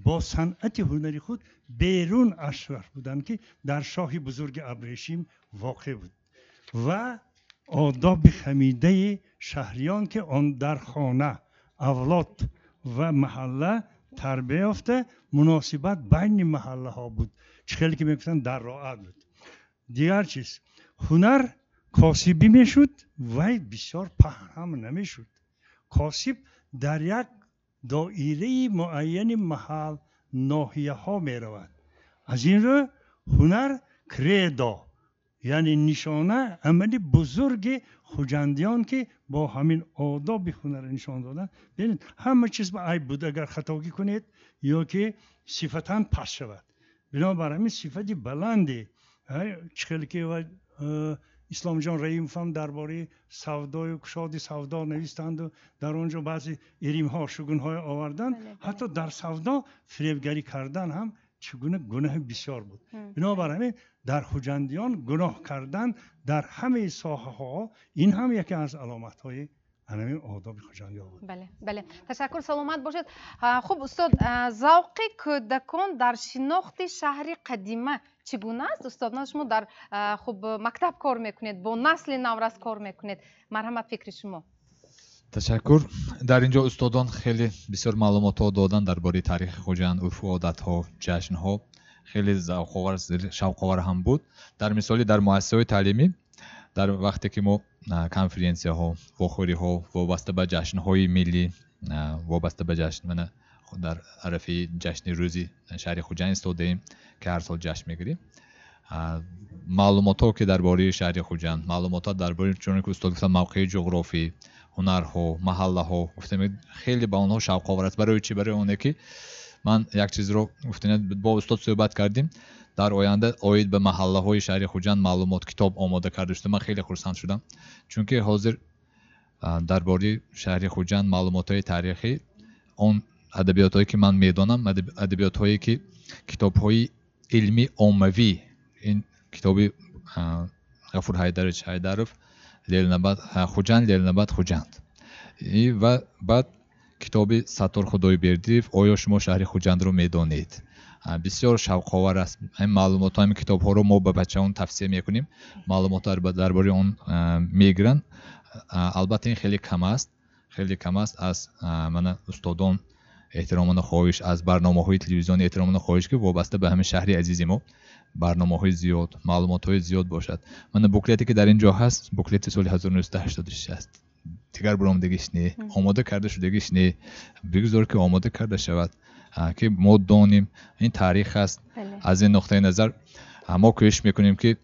бо санъати ҳунари худ берун аз шаҳр буданд, ки дар шоҳи бузурги Абрешим воқеъ буд ва одоби хамидаи шаҳриён, ки он дар хона, авлод ва маҳалла тарбия ёфта, муносибат байни маҳаллаҳо буд, чӣ хеле ки мегуфтанд, дар роат буд. Дигар чиз, ҳунар косибӣ мешуд, вай бисёр паҳн ҳам намешуд. Косиб дар як доираи муайяни маҳал, ноҳияҳо меравад. Аз ин рӯ ҳунар кредо, яъне нишона, амали бузурги хуҷандиён, ки бо ҳамин одоби ҳунарро нишон додан. Бинед, ҳама чиз ба айб буд, агар хатогӣ кунед ё ки сифатан паст шавад. Бинобар ҳамин сифати баланде, чӣ хеле ки Исломҷон Раимов ҳам дар бораи савдою кушоди савдо навистанду дар он ҷо баъзе иримҳо, шугунҳое оварданд. Ҳатто дар савдо фиребгарӣ кардан ҳам чӣ гуна гуноҳи бисёр буд. Бинобар ҳамин дар хуҷандиён гуноҳ кардан дар ҳамаи соҳаҳо, ин ҳам яке аз аломатҳои ҳамин одоби хуҷандиҳо буд. Бале, бале, ташаккур, саломат бошед. Хуб, устод, завқи кӯдакон дар шинохти шаҳри қадима чӣ гуна аст? Устод, на шумо дар хуб мактаб кор мекунед, бо насли наврас кор мекунед. Марҳамат, фикри шумо. Ташаккур. Дар ин ҷо устодон хеле бисёр маълумотҳо доданд дар бораи таърихи Хуҷанд, урфу одатҳо, ҷашнҳо. Хеле завқовар, шавқовар ҳам буд. Дар мисоли дар муассисаҳои таълимӣ, дар вақте ки мо конференсияҳо, вохӯриҳо вобаста ба ҷашнҳои миллӣ, вобаста ба ҷашн, мана дар арафаи ҷашни рӯзи шаҳри Хуҷанд истодаем, ки ҳар сол ҷашн мегирем, маълумотҳо ки дар бораи шаҳри Хуҷанд, маълумотҳо дар бораи, чуноне ки устод гуфтанд, мавқеи ҷуғрофӣ, ҳунарҳо, маҳаллаҳо, гуфтем, хеле ба онҳо шавқовар аст. Барои чӣ? Барои оне ки ман як чизро гуфтем, бо устод суҳбат кардем, дар оянда оид ба маҳаллаҳои шаҳри Хуҷанд маълумот, китоб омода карда шуда. Ман хеле хурсанд шудам, чунки ҳозир дар бораи шаҳри Хуҷанд маълумотҳои таърихӣ, он адабиётҳое ки ман медонам, адабиётҳое ки китобҳои илмӣ оммавӣ, ин китоби Ғафур Ҳайдарович Ҳайдаров Ленинобад, Хуҷанд, Ленинобад, Хуҷанд, ва баъд китоби Саттор Худойбердиев «Оё шумо шаҳри Хуҷандро медонед?». Бисёр шавқовар аст. Ҳамин маълумотҳо, ҳамин китобҳоро мо ба бачаҳон тавсия мекунем, маълумотҳо дар бораи он мегиранд. Албатта, ин хеле кам аст, хеле кам аст. Аз мана устодон эҳтиромона хоҳиш, аз барномаҳои телевизиони эҳтиромона хоҳиш, ки вобаста ба ҳамин шаҳри азизи мо барномаҳои зиёд, маълумотҳои зиёд бошад. Мана буклете ки дар ин ҷо ҳаст, буклети соли 1986 аст, дигар баромадагиш не, омода карда шудагиш не. Бигузор ки омода карда шавад, ки мо донем, ин таърих аст. Аз ин нуқтаи назар мо кӯшиш мекунем, ки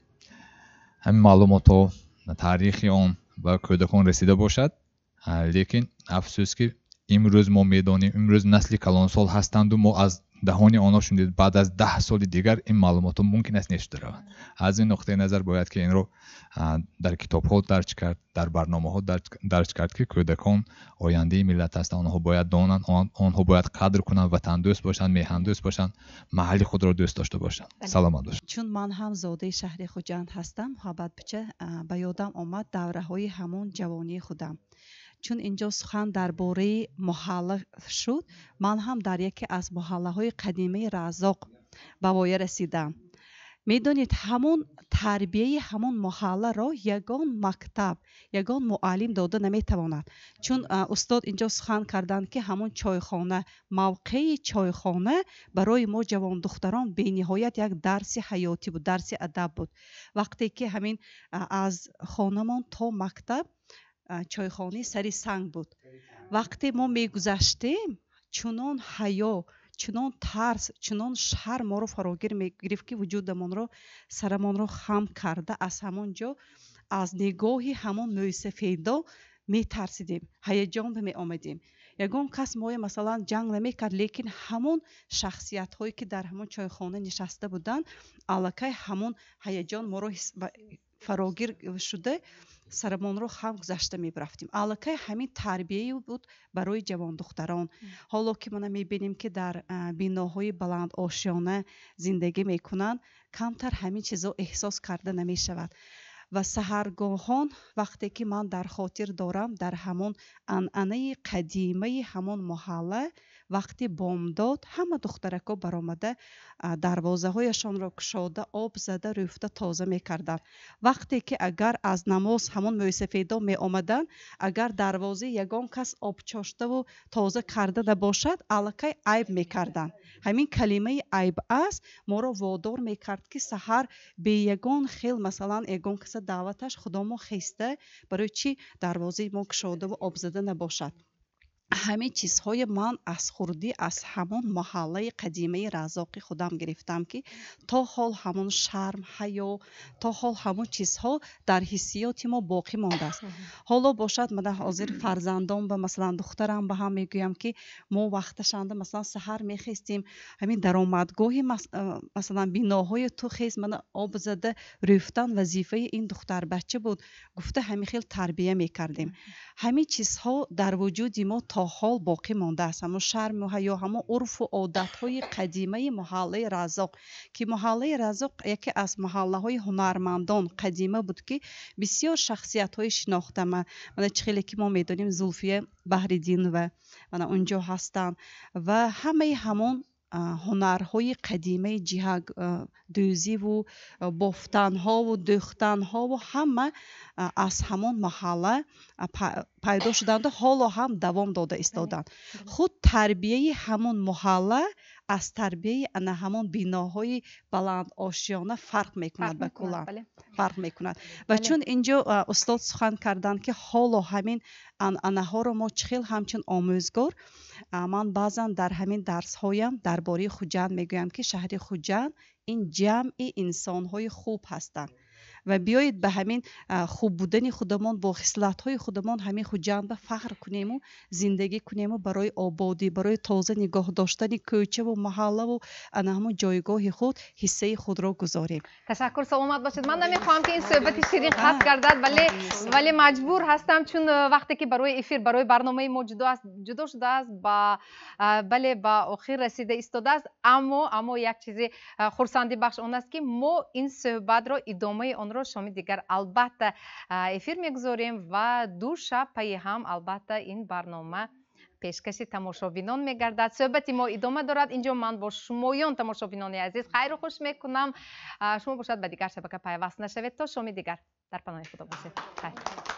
ҳамин маълумотҳо, таърихи он ба кӯдакон расида бошад. Лекин афсӯс, ки имрӯз мо медонем, имрӯз насли калонсол ҳастанду мо аз даҳони онҳо шунидем, баъд аз 10 соли дигар ин маълумотҳо мумкин аст нешуда раванд. Аз ин нуқтаи назар бояд ки инро дар китобҳо дарҷ кард, дар барномаҳо дарҷ кард, ки кӯдакон ояндаи миллат ҳастанд, онҳо бояд донанд, онҳо бояд қадр кунанд, ватандӯст бошанд, меҳандӯст бошанд, маҳалли худро дӯст дошта бошанд. Саломат бошанд. Чун ман ҳам зодаи шаҳри Хуҷанд ҳастам, муҳаббат бича, ба ёдам омад давраҳои ҳамон ҷавонии худам. Чун инҷо сухан дар бораи маҳалла шуд, ман ҳам дар яке аз маҳаллаҳои қадимаи Разоқ ба воя расидам. Медонед, ҳамон тарбияи ҳамон маҳалларо ягон мактаб, ягон муаллим дода наметавонад. Чун устод инҷо сухан карданд, ки ҳамон чойхона, мавқеи чойхона барои мо ҷавондухтарон бениҳоят як дарси ҳаётӣ буд, дарси адаб буд. Вақте ки ҳамин аз хонамон то мактаб чойхонаи сари санг буд, вақте мо мегузаштем, чунон ҳаё, чунон тарс, чунон шарм моро фарогир мегирифт, ки вуҷудамонро, сарамонро хам карда, аз ҳамон ҷо, аз нигоҳи ҳамон мӯйсафедо метарсидем, ҳаяҷон меомадем. Ягон кас моя, масалан, ҷанг намекард, лекин ҳамон шахсиятҳое ки дар ҳамон чойхона нишаста буданд, аллакай ҳамон ҳаяҷон моро фарогир шуда, сарамонро хам гузашта мебарафтем. Аллакай ҳамин тарбияе буд барои ҷавондухтарон. Ҳоло ки мана мебинем, ки дар биноҳои баландошёна зиндагӣ мекунанд, камтар ҳамин чизо эҳсос карда намешавад. Ва саҳаргоҳон вақте ки ман дар хотир дорам, дар ҳамон анъанаи қадимаи ҳамон маҳалла, вақти бомдод ҳама духтарако баромада, дарвозаҳояшонро кушода, об зада, рӯфта тоза мекарданд. Вақте ки агар аз намоз ҳамон мӯйсафедо меомаданд, агар дарвозаи ягон кас обчоштаву тоза карда набошад, аллакай айб мекарданд. Ҳамин калимаи айб аст моро водор мекард, ки саҳар бе ягон хел, масалан, ягон каса даъваташ, худомо хеста, барои чӣ дарвозаи мо кушодаву обзада набошад. Ҳамин чизҳои ман аз хурдӣ аз ҳамон маҳаллаи қадимаи Разоқи худам гирифтам, ки то ҳол ҳамон шарм, ҳаё, то ҳол ҳамон чизҳо дар ҳиссиёти мо боқӣ мондааст. Ҳоло бошад, мана ҳозир фарзандон ба, масалан, духтарам ба ҳам мегӯям, ки мо вақташанда, масалан, саҳар мехестем, ҳамин даромадгоҳи, масалан, биноҳои ту хез, мана об зада рӯфтан вазифаи ин духтарбача буд, гуфта ҳамин хел тарбия мекардем. Ҳамин чизҳо дар вуҷуди мо то ҳол боқӣ мондааст. Ҳамон шарму ҳаё, ҳамон урфу одатҳои қадимаи маҳаллаи Разоқ, ки маҳаллаи Разоқ яке аз маҳаллаҳои ҳунармандон қадима буд, ки бисёр шахсиятҳои шинохта, мана чӣ хеле ки мо медонем, Зулфия Баҳриддинова мана унҷо ҳастанд ва ҳамаи ҳамон ҳунарҳои қадимаи ҷиҳак дӯзиву бофтанҳову дӯхтанҳову ҳама аз ҳамон маҳалла пайдо шуданду ҳоло ҳам давом дода истоданд. Худ тарбияи ҳамон маҳалла аз тарбияи ана ҳамон биноҳои баландошёна фарқ мекунад, ба куллан фарқ мекунад. Ва чун инҷо устод сухан карданд, ки ҳоло ҳамин анъанаҳоро мо чӣ хел, ҳамчун омӯзгор ман баъзан дар ҳамин дарсҳоям дар бораи Хуҷанд мегӯям, ки шаҳри Хуҷанд ин ҷамъи инсонҳои хуб ҳастанд ва биёед ба ҳамин хуб будани худамон, бо хислатҳои худамон ҳамин Хуҷанд ба фахр кунему зиндагӣ кунему, барои ободӣ, барои тоза нигоҳ доштани кӯчаву маҳаллаву ана ҳамон ҷойгоҳи худ ҳиссаи худро гузорем. Ташаккур, саломат бошед. Ман намехоҳам, ки ин суҳбати ширин қатъ гардад, вале маҷбур ҳастам, чун вақте ки барои эфир, барои барномаи мо ҷудо шудааст, бале, ба охир расида истодааст. Аммо як чизи хурсандибахш он аст, ки мо ин суҳбатро, идомаи онро шоми дигар албатта эфир мегузорем ва ду шаб пайи ҳам албатта ин барнома пешкаши тамошобинон мегардад. Суҳбати мо идома дорад. Инҷо ман бо шумоён, тамошобинони азиз, хайру хуш мекунам. Шумо бошад, ба дигар шабака пайваст нашавед. То шоми дигар дар паноҳи Худо бошед. Хайр.